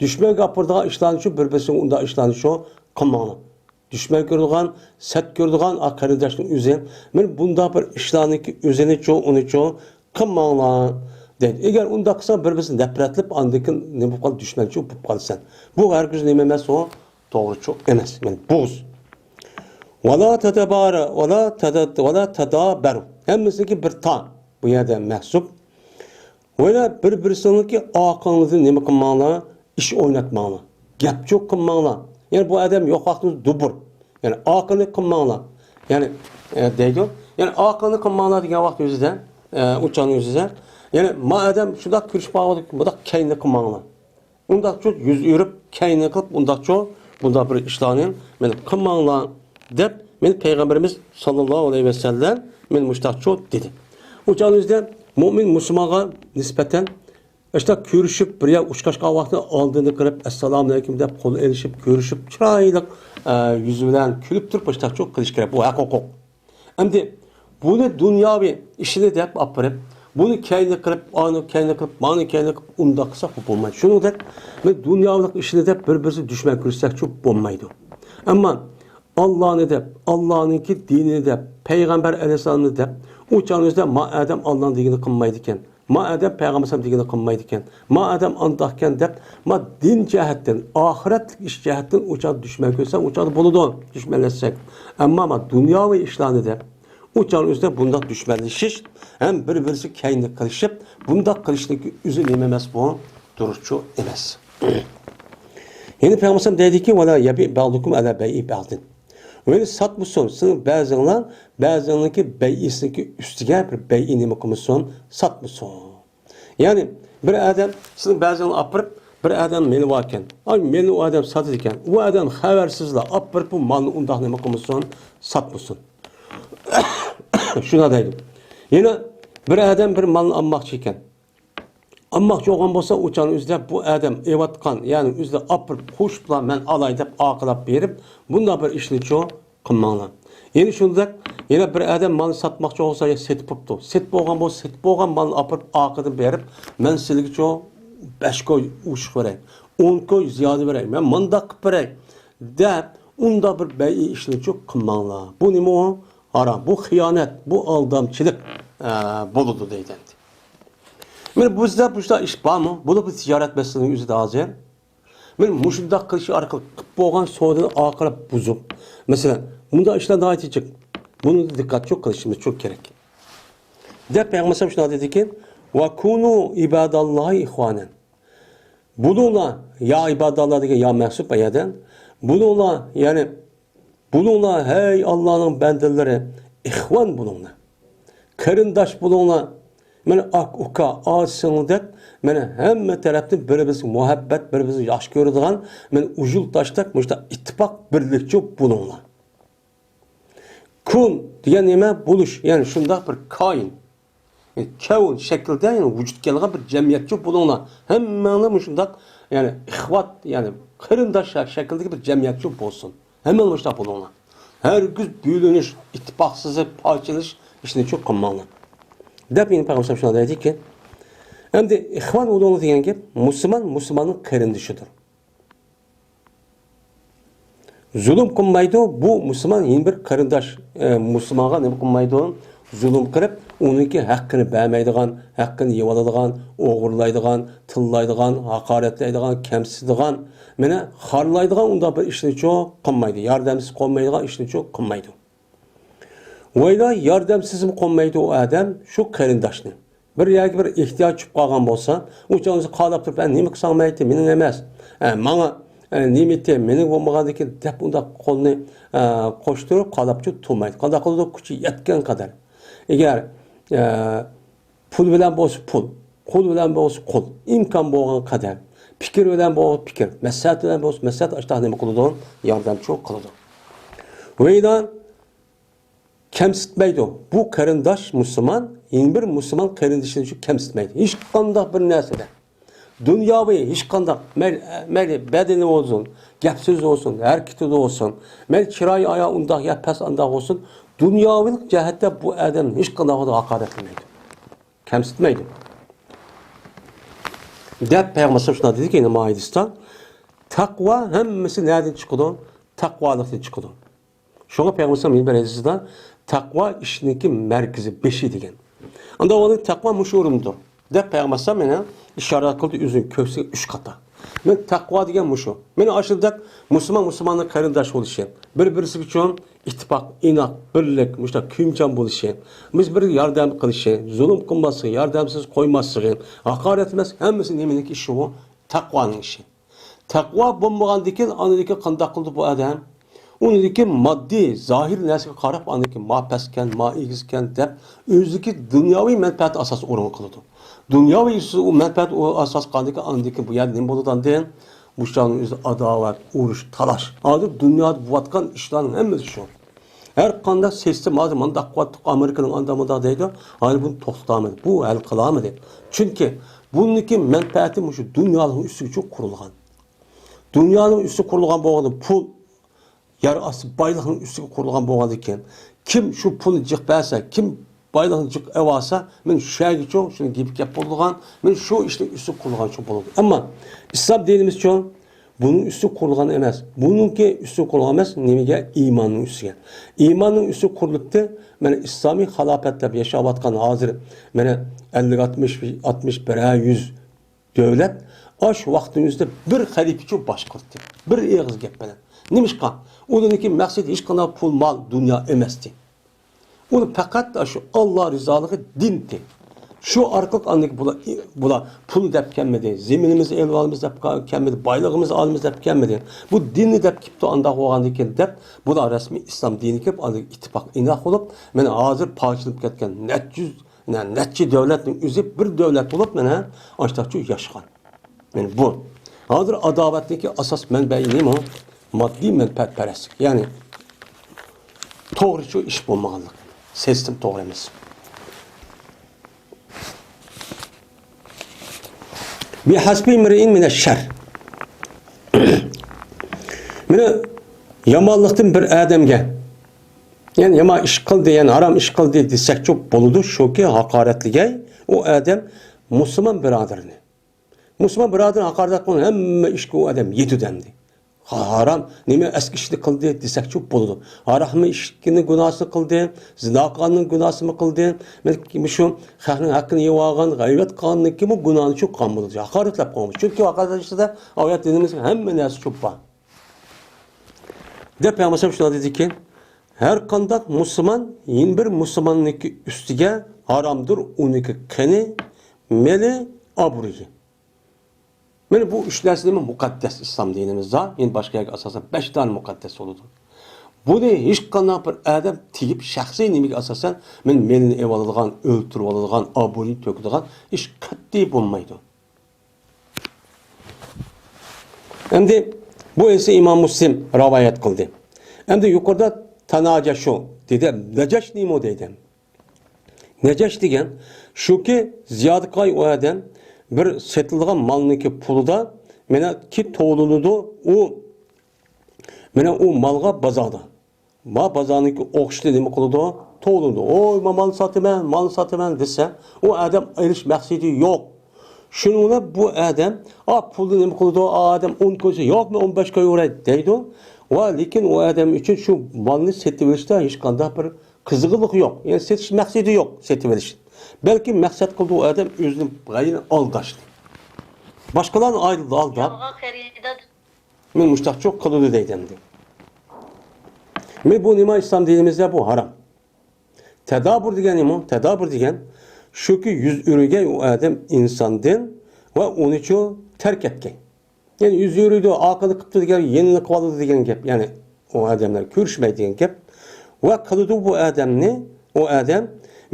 دۈشمەنگە ئاپىرىدىغان ئىشلارنى شۇ، بىر-بىرسىڭلار ئۇنداق ئىشلارنى شۇ قىلماڭلار. دۈشمەن كۆرىدىغان، سەت كۆرىدىغان، ئا، قېرىنداشنىڭ ئۆزى، مانا بۇنداق بىر ئىشلارنىڭكى ئۆزىنىچۇ، ئۇنىچۇ قىلماڭلار دەيدۇ. ئەگەر ئۇنداق قىلساڭ، بىر-بىرسىنى نەپرەتلىنىپ، ئاندىن كېيىن نېمە بولۇپ قالىدۇ؟ دۈشمەنچۇ بولۇپ قالىسەن. بۇ ھەرگىز نېمە ئەمەس ئۇ؟ توغرىچۇ ئەمەس. مانا بۇغۇز. ۋەلا تەدابەرۇ، ۋەلا تەدە-، ۋەلا تەدابەرۇ. ھەممىسىنىڭكى بىر تا. بۇ يەردە مەھسۇپ. ۋەلا بىر-بىرسىڭلارنىڭكى ئارقىڭىزدىن نېمە قىلماڭلار؟ ئىش ئويناتماڭلار. گەپچۇ قىلماڭلار. يەنى بۇ ئادەم يوق ۋاقتىڭىزدا دۇبۇر. يەنى ئارقىنى قىلماڭلار. يەنى، ئە، دەيدۇ. يەنى ئارقىنى قىلماڭلار دېگەن ۋاقىت ئۆزىدە، ئە، ئۇچانىڭ ئۆزىدە. يەنى ما ئادەم شۇنداق كۆرۈشۈپ قالغۇدەك، بۇنداق كەينىنى قىلماڭلار. ئۇنداقچۇ يۈز ئۆرۈپ، كەينىنى قىلىپ، ئۇنداقچۇ، بۇنداق بىر ئىشلارنى مانا قىلماڭلار دەپ، مانا پەيغەمبىرىمىز ساللاللاھۇ ئەلەيھى ۋەسەللەم مانا مۇشۇنداقچۇ دېدى. ئۇچانىڭ ئۆزىدە مۇئمىن مۇسۇلمانغا نىسبەتەن ئاشۇنداق كۆرۈشۈپ، بىر يەر ئۇچراشقان ۋاقتىدا ئالدىنى قىلىپ، ئەسسالامۇئەلەيكۇم دەپ قول ئېلىشىپ، كۆرۈشۈپ، چىرايلىق، ئە، يۈزى بىلەن كۈلۈپ تۇرۇپ، ئاشۇنداقچۇ قىلىش كېرەك. بۇ ھەق ھوقۇق. ئەمدى بۇنى دۇنياۋى ئىشىنى دەپ ئاپىرىپ، بۇنى كەينى قىلىپ، ئانى كەينى قىلىپ، مانى كەينى قىلىپ، ئۇنداق قىلساق بۇ بولمايدۇ. شۇنىڭدەك، بىز دۇنياۋىلىق ئىشىنى دەپ بىر-بىرسى دۈشمەن كۆرسەكچۇ بولمايدۇ. ئەمما ئاللانى دەپ، ئاللانىڭكى دىنىنى دەپ، پەيغەمبەر ئەلەيھىسسالامنى دەپ، ئۇ چاغنىڭ ئۆزىدە ما ئادەم ئاللانىڭ دېگىنىنى قىلمايدىكەن. ما ئادەم پەيغەمبەر ئەلەيھىسسالام دېگىنىنى قىلمايدىكەن. ما ئادەم ئانداقكەن دەپ، ما دىن جەھەتتىن، ئاخىرەتلىك ئىش جەھەتتىن ئۇ چاغدا دۈشمەن كۆرسەم، ئۇ چاغدا بولىدۇ، دۈشمەنلەشسەك. ئەمما ما دۇنياۋى ئىشلارنى دەپ، ئۇ چاغنىڭ ئۆزىدە بۇنداق دۈشمەنلىشىش ھەم بىر-بىرسى كەينىگە قىلىشىپ، بۇنداق قىلىشنىڭكى ئۆزى نېمە ئەمەس بۇ؟ دۇرۇسچۇ ئەمەس. يەنە پەيغەمبەر ئەلەيھىسسالام دەيدىكى، ۋەلا يەبىئ بەئزۇكۇم ئەلا بەيئى بەئزىن. يەنى ساتمىسۇن، سىزنىڭ بەزىڭلار بەزىڭنىڭكى بەيئىسىنىڭكى ئۈستىگە بىر بەيئى نېمە قىلمىسۇن، ساتمىسۇن. يەنى بىر ئادەم سىزنىڭ بەزىڭلارنى ئاپىرىپ، بىر ئادەم مېلى باركەن، ئاي مېلىنى ئۇ ئادەم ساتىدىكەن، ئۇ ئادەم خەۋەرسىزلا ئاپىرىپ بۇ مالنى ئۇنداق نېمە قىلمىسۇن، ساتمىسۇن. شۇنداق دەيدۇ. يەنە بىر ئادەم بىر مالنى ئالماقچى ئىكەن. ئالماقچى بولغان بولسا، ئۇ چاغنىڭ ئۆزىدە بۇ ئادەم ئېۋەتقان، يەنى ئۆزىدە ئاپىرىپ قوشۇپلا مەن ئالاي دەپ ئارقىلاپ بېرىپ، بۇنداق بىر ئىشنىچۇ قىلماڭلار. يەنە شۇنداق، يەنە بىر ئادەم مالنى ساتماقچى بولسا، يا سېتىپ بوپتۇ. سېتىپ بولغان بولسا، سېتىپ بولغان مالنى ئاپىرىپ ئارقىدىن بېرىپ، مەن سىلىگىچۇ بەش كوي ئوشۇق بېرەي، ئون كوي زىيادە بېرەي، مەن مانداق قىلىپ بېرەي دەپ، ئۇنداق بىر بەيئىي ئىشنىچۇ قىلماڭلار. بۇ نېمە ئۇ؟ ھارام. بۇ خىيانەت، بۇ ئالدامچىلىق، ئە، بولىدۇ دەيدۇ ئەمدى. مانا بىزدە بۇنداق ئىش بارمۇ؟ بۇنى بىز تىجارەت مەسىلىنىڭ ئۆزىدە ھازىر. مانا مۇشۇنداق قىلىش ئارقىلىق قىلىپ بولغان سودىنى ئارقىلاپ بۇزۇپ. مەسىلەن، مۇنداق ئىشلار ناھايىتى جىق. بۇنى دىققەتچۇ قىلىشىمىزچۇ كېرەك. دەپ پەيغەمبەر شۇنداق دېدىكى، «ۋە كۇنۇ ئىباداللاھى ئىخۋانەن.» بولۇڭلار، يا ئىباداللا دېگەن يا مەنسۇپ بۇ يەردە. بولۇڭلار، يەنى بولۇڭلار، ھەي ئاللانىڭ بەندىلىرى، ئىخۋان بولۇڭلار. قېرىنداش بولۇڭلار. مانا ئاكا، ئۇكا، ئاچا، سىڭىلدەك، مانا ھەممە تەرەپتىن بىر-بىرىمىزگە مۇھەببەت، بىر-بىرىمىزنى ياخشى كۆرىدىغان، مانا ئۇجۇل تاشتەك مۇشۇنداق ئىتتىپاق، بىرلىكچۇ بولۇڭلار. كۇن دېگەن نېمە؟ بولۇش، يەنى شۇنداق بىر كائىن. يەنى كەۋن شەكلىدە، يەنى ۋۇجۇدقا كەلگەن بىر جەمئىيەتچۇ بولۇڭلار. ھەممەڭلار مۇشۇنداق، يەنى ئىخۋات، يەنى قېرىنداش شەكلىدىكى بىر جەمئىيەتچۇ بولسۇن. ھەممەڭلار مۇشۇنداق بولۇڭلار. ھەرگىز بۆلۈنۈش، ئىتتىپاقسىزلىق، پارچىلىشىش ئىشىنى چوق قىلماڭلار. دەپ يەنە پەيغەمبەر شۇنداق دەيدىكى، ئەمدى ئىخۋان بولۇڭلار دېگەن گەپ مۇسۇلمان مۇسۇلماننىڭ قېرىندىشىدۇر. زۇلۇم قىلمايدۇ، بۇ مۇسۇلمان يەنە بىر قېرىنداش، ئە، مۇسۇلمانغا نېمە قىلمايدۇ؟ زۇلۇم قىلىپ، ئۇنىڭكى ھەققىنى بەرمەيدىغان، ھەققىنى يەۋالىدىغان، ئوغرىلايدىغان، تىللايدىغان، ھاقارەتلەيدىغان، كەمسىتىدىغان، مانا خارلايدىغان ئۇنداق بىر ئىشنىچۇ قىلمايدۇ، ياردەمسىز قالمايدىغان ئىشنىچۇ قىلمايدۇ. ۋەيلا ياردەمسىزمۇ قالمايدۇ ئۇ ئادەم شۇ قېرىنداشنى. بىر يەرگە بىر ئېھتىياج چۈشۈپ قالغان بولسا، ئۇ چاغدا قالاپ تۇرۇپ، «ئە، نېمە قىلساڭ مەيلى، مېنىڭ ئەمەس. ئە، ماڭا، ئە، نېمە ئېيتتى، مېنىڭ بولمىغاندىكىن» دەپ ئۇنداق قولنى، ئە، قوشتۇرۇپ قالاپچۇ تۇرمايدۇ. قانداق قىلىدۇ؟ كۈچى يەتكەن قەدەر. ئەگەر، ئە، پۇل بىلەن بولسا پۇل، قول بىلەن بولسا قول، ئىمكان بولغان قەدەر، پىكىر بىلەن بولسا پىكىر، مەسلىھەت بىلەن بولسا مەسلىھەت، ئاشتاق نېمە قىلىدۇ؟ ياردەمچۇ قىلىدۇ. ۋەيلا كەمسىتمەيدۇ. بۇ قېرىنداش مۇسۇلمان يەنە بىر مۇسۇلمان قېرىندىشىنى شۇ كەمسىتمەيدۇ. ھېچقانداق بىر نەرسىدە. دۇنياۋى ھېچقانداق، مەيلى، مەيلى بەدىنى بولسۇن، گەپ سۆزى بولسۇن، ھەرىكىتى بولسۇن، مەيلى چىرايى ئايا ئۇنداق يا پەس ئانداق بولسۇن، دۇنياۋىلىق جەھەتتە بۇ ئادەمنى ھېچقانداق ھالدا ھاقارەتلىمەيدۇ. كەمسىتمەيدۇ. دەپ پەيغەمبەر شۇنداق دېدىكى، يەنە ما ھەدىستە، تەقۋا ھەممىسى نەدىن چىقىدۇ؟ تەقۋالىقتىن چىقىدۇ. شۇڭا پەيغەمبەر يەنە بىر ھەدىسىدە، «تەقۋا ئىشنىڭكى مەركىزى، بېشى» دېگەن. ئاندا ئۇنىڭ تەقۋا مۇشۇ ئورۇندۇر دەپ پەيغەمبەر مانا ئىشارە قىلدى ئۆزىنىڭ كۆكسىگە ئۈچ قاتا. مەن تەقۋا دېگەن مۇشۇ. مەن ئاشۇنداق مۇسۇلمان مۇسۇلماننىڭ قېرىنداش بولۇشى، بىر-بىرسى ئۈچۈن ئىتتىپاق، ئىناق، بىرلىك، مۇشۇنداق كۆيۈمچان بولۇشى، بىز بىر ياردەم قىلىشى، زۇلۇم قىلماسلىقى، ياردەمسىز قويماسلىقى، ھاقارەتلىمەس، ھەممىسى نېمىنىڭكى ئىشى ئۇ؟ تەقۋانىڭ ئىشى. تەقۋا بولمىغاندىكىن، ئاندىكىن قانداق قىلىدۇ بۇ ئادەم؟ ئۇنىڭدىكى ماددىي، زاھىر نەرسىگە قاراپ، ئاندىكىن ما پەسكەن، ما ئېگىزكەن دەپ، ئۆزىدىكى دۇنياۋى مەنپەئەت ئاساس ئورۇن قىلىدۇ. دۇنياۋى ئۇ مەنپەئەت ئۇ ئاساس قىلغاندىكىن، ئاندىكىن بۇ يەردە نېمە بولىدۇ ئاندىن؟ بۇ چاغنىڭ ئۆزى ئاداۋەت، ئۇرۇش، تالاش. ھازىر دۇنيادا بولۇۋاتقان ئىشلارنىڭ ھەممىسى شۇ. ھەر قانداق سىستېما ھازىر مانداق قىلىۋاتتۇق، ئامېرىكىنىڭ ئاندا مۇنداق دەيدۇ، ھازىر بۇنى توختىتالمىدى، بۇ ھەل قىلالمىدى. چۈنكى بۇنىڭكى مەنپەئەتى مۇشۇ دۇنيانىڭ ئۈستىگە قۇرۇلغان. دۇنيانىڭ ئۈستىگە قۇرۇلغان بولغاندا پۇل، يەر ئاستى بايلىقنىڭ ئۈستىگە قۇرۇلغان بولغاندىكىن، كىم شۇ پۇلنى جىق بەرسە، كىم بايلىقنى جىق ئېلىۋالسا، مەن شۇ يەرگىچۇ شۇنى گېپى گەپ بولىدىغان، مەن شۇ ئىشنىڭ ئۈستىگە قۇرۇلغان شۇ بولىدۇ. ئەمما ئىسلام دىنىمىزچۇ بۇنىڭ ئۈستىگە قۇرۇلغان ئەمەس. بۇنىڭكى ئۈستىگە قۇرۇلغان ئەمەس، نېمىگە؟ ئىماننىڭ ئۈستىگە. ئىماننىڭ ئۈستىگە قۇرۇلۇپتۇ. مانا ئىسلامىي خىلاپەت دەپ ياشاۋاتقان ھازىر، مانا ئەللىك، ئاتمىش، ئاتمىش بىر، ھە، يۈز دۆلەت ئاشۇ ۋاقىتنىڭ ئۆزىدە بىر خەلىپىچۇ باشقۇرتتى. بىر ئېغىز گەپ بىلەن. نېمىشقا؟ ئۇلارنىڭكى مەقسىتى ھېچقانداق پۇل، مال، دۇنيا ئەمەستى. ئۇ پەقەت شۇ ئاللا رىزالىقى، دىنتى. شۇ ئارقىلىق ئاندىن بۇلار، بۇلار پۇل دەپ كەلمىدى، زېمىنىمىزنى ئېلىۋالىمىز دەپ كەلمىدى، بايلىقىمىزنى ئالىمىز دەپ كەلمىدى. بۇ دىننى دەپ كېپتۇ، ئانداق بولغاندىكىن دەپ، بۇلار رەسمىي ئىسلام دىنىگە كىرىپ، ئاندىن ئىتتىپاق ئىناق بولۇپ، مانا ھازىر پارچىلىنىپ كەتكەن نەچچە يۈز، نەچچە دۆلەتنىڭ ئۆزى بىر دۆلەت بولۇپ، مانا ئاشتاقچۇ ياشىغان. مانا بۇ. ھازىر ئاداۋەتنىڭكى ئاساس مەنبەيى نېمە؟ ماددىي مەنپەئەتپەرەسلىك. يەنى توغرىچۇ ئىش بولمىغانلىق. سىستېما توغرا ئەمەس. بىھەسبى ئىمرىئىن مىنەششەر. مانا يامانلىقتىن بىر ئادەمگە، يەنى يامان ئىش قىلدى، يەنى ھارام ئىش قىلدى دېسەكچۇ بولىدۇ، شۇكى ھاقارەتلىگەي ئۇ ئادەم مۇسۇلمان بۇرادىرىنى. مۇسۇلمان بۇرادىرىنى ھاقارەت قىلغان ھەممە ئىشقا ئۇ ئادەم يېتىدۇ ئەمدى. ھا-، ھارام، نېمە ئەسكى ئىشنى قىلدى دېسەكچۇ بولىدۇ. ھارام ئىشنى گۇناھسىنى قىلدى، زىنا قىلغاننىڭ گۇناھسىنى قىلدى، مۇشۇ خەقنىڭ ھەققىنى يەۋالغان، غەيۋەت قىلغاندىن كېيىنمۇ گۇناھنى چۇققان بولىدۇ. ھاقارەتلەپ قويغان. چۈنكى ھاقارەتلەش ئىچىدە ئايەت دىنىمىزدە ھەممە نەرسە چوپ بار. دەپ پەيغەمبەر شۇنداق دېدىكى، ھەر قانداق مۇسۇلمان يەنە بىر مۇسۇلماننىڭكى ئۈستىگە ھارامدۇر ئۇنىڭكى قېنى، مېلى، ئابرۇيى. مانا بۇ ئۈچ نەرسە نېمە؟ مۇقەددەس ئىسلام دىنىمىزدا. يەنە باشقا يەرگە ئاساسەن بەش دانە مۇقەددەس بولىدۇ. بۇنى ھېچقانداق بىر ئادەم تېگىپ، شەخسىي نېمىگە ئاساسەن، مانا مېلىنى ئېلىۋالىدىغان، ئۆلتۈرۈۋالىدىغان، ئابرۇيىنى تۆكىدىغان ئىش قەتئىي بولمايدۇ. ئەمدى بۇ ھەدىسنى ئىمام مۇسلىم رىۋايەت قىلدى. ئەمدى يۇقىرىدا تاناجاشۇ دېدى. نەجاش نېمە دەيدۇ؟ نەجاش دېگەن شۇكى، زىيادە قىلاي ئۇ ئادەم بىر سېتىلىدىغان مالنىڭكى پۇلىدا مانا كى توۋلىنىدۇ، ئۇ مانا ئۇ مالغا بازاردا. ما بازارنىڭكى ئوخشىتى نېمە قىلىدۇ؟ توۋلىنىدۇ. ۋوي، ما مال ساتىمەن، مال ساتىمەن دېسە، ئۇ ئادەم ئېلىش مەقسىتى يوق. شۇنىڭ بىلەن بۇ ئادەم، ئا، پۇلنى نېمە قىلىدۇ؟ ئا، ئادەم ئون كوي دېسە، يوق، مەن ئون بەش كوي بېرەي دەيدۇ. ۋە لېكىن ئۇ ئادەم ئۈچۈن شۇ مالنى سېتىۋېلىشتا ھېچقانداق بىر قىزغىنلىق يوق. يەنى سېتىش مەقسىتى يوق، سېتىۋېلىش. بەلكى مەقسەت قىلىدۇ ئۇ ئادەم ئۆزىنى غەيرىي ئالداشنى. باشقىلارنى ئالداپ، يالغان خېرىدار. مەن مۇشتاقچۇ قىلىدۇ دەيدۇ ئەمدى. مەن بۇ نېمە ئىسلام دىنىمىزدا بۇ ھارام. تەدابۇر دېگەن نېمە؟ تەدابۇر دېگەن شۇكى، يۈز ئۆرۈگەي ئۇ ئادەم ئىنساندىن ۋە ئۇنىچۇ تەرك ئەتكەي. يەنى يۈز ئۆرۈيدۇ، ئارقىنى قىپتۇ دېگەن، يېنىنى قىلىۋالىدۇ دېگەن گەپ. يەنى ئۇ ئادەملەر كۆرۈشمەيدۇ دېگەن گەپ. ۋە قىلىدۇ بۇ ئادەمنى، ئۇ ئادەم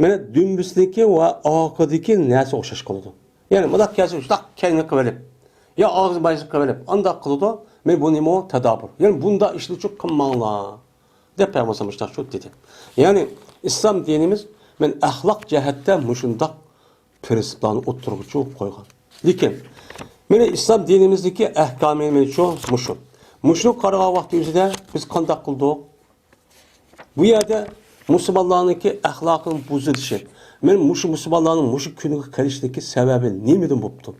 مانا دۈمبىسىدىكى ۋە ئارقىدىكى نەرسە ئوخشاش قىلىدۇ. يەنى مۇنداق كەلسە شۇنداق كەينىنى قىلىۋېلىپ، يا ئاغزىنى بايىسىنى قىلىۋېلىپ، ئانداق قىلىدۇ. مەن بۇ نېمە؟ تەدابۇر. يەنى بۇنداق ئىشنى چۇ قىلماڭلار دەپ پەيغەمبەر مۇشۇنداق شۇ دېدى. يەنى ئىسلام دىنىمىز مەن ئەخلاق جەھەتتە مۇشۇنداق پىرىنسىپلارنى ئوتتۇرىغا چۇ قويغان. لېكىن مانا ئىسلام دىنىمىزدىكى ئەھكامى مانا شۇ، مۇشۇ. مۇشۇنى قارىغان ۋاقتىمىزدا بىز قانداق قىلدۇق؟ بۇ يەردە مۇسۇلمانلارنىڭكى ئەخلاقىنىڭ بۇزۇلۇشى، مەن مۇشۇ مۇسۇلمانلارنىڭ مۇشۇ كۈنگە قېلىشلىكى سەۋەبى نېمىدىن بوپتۇ؟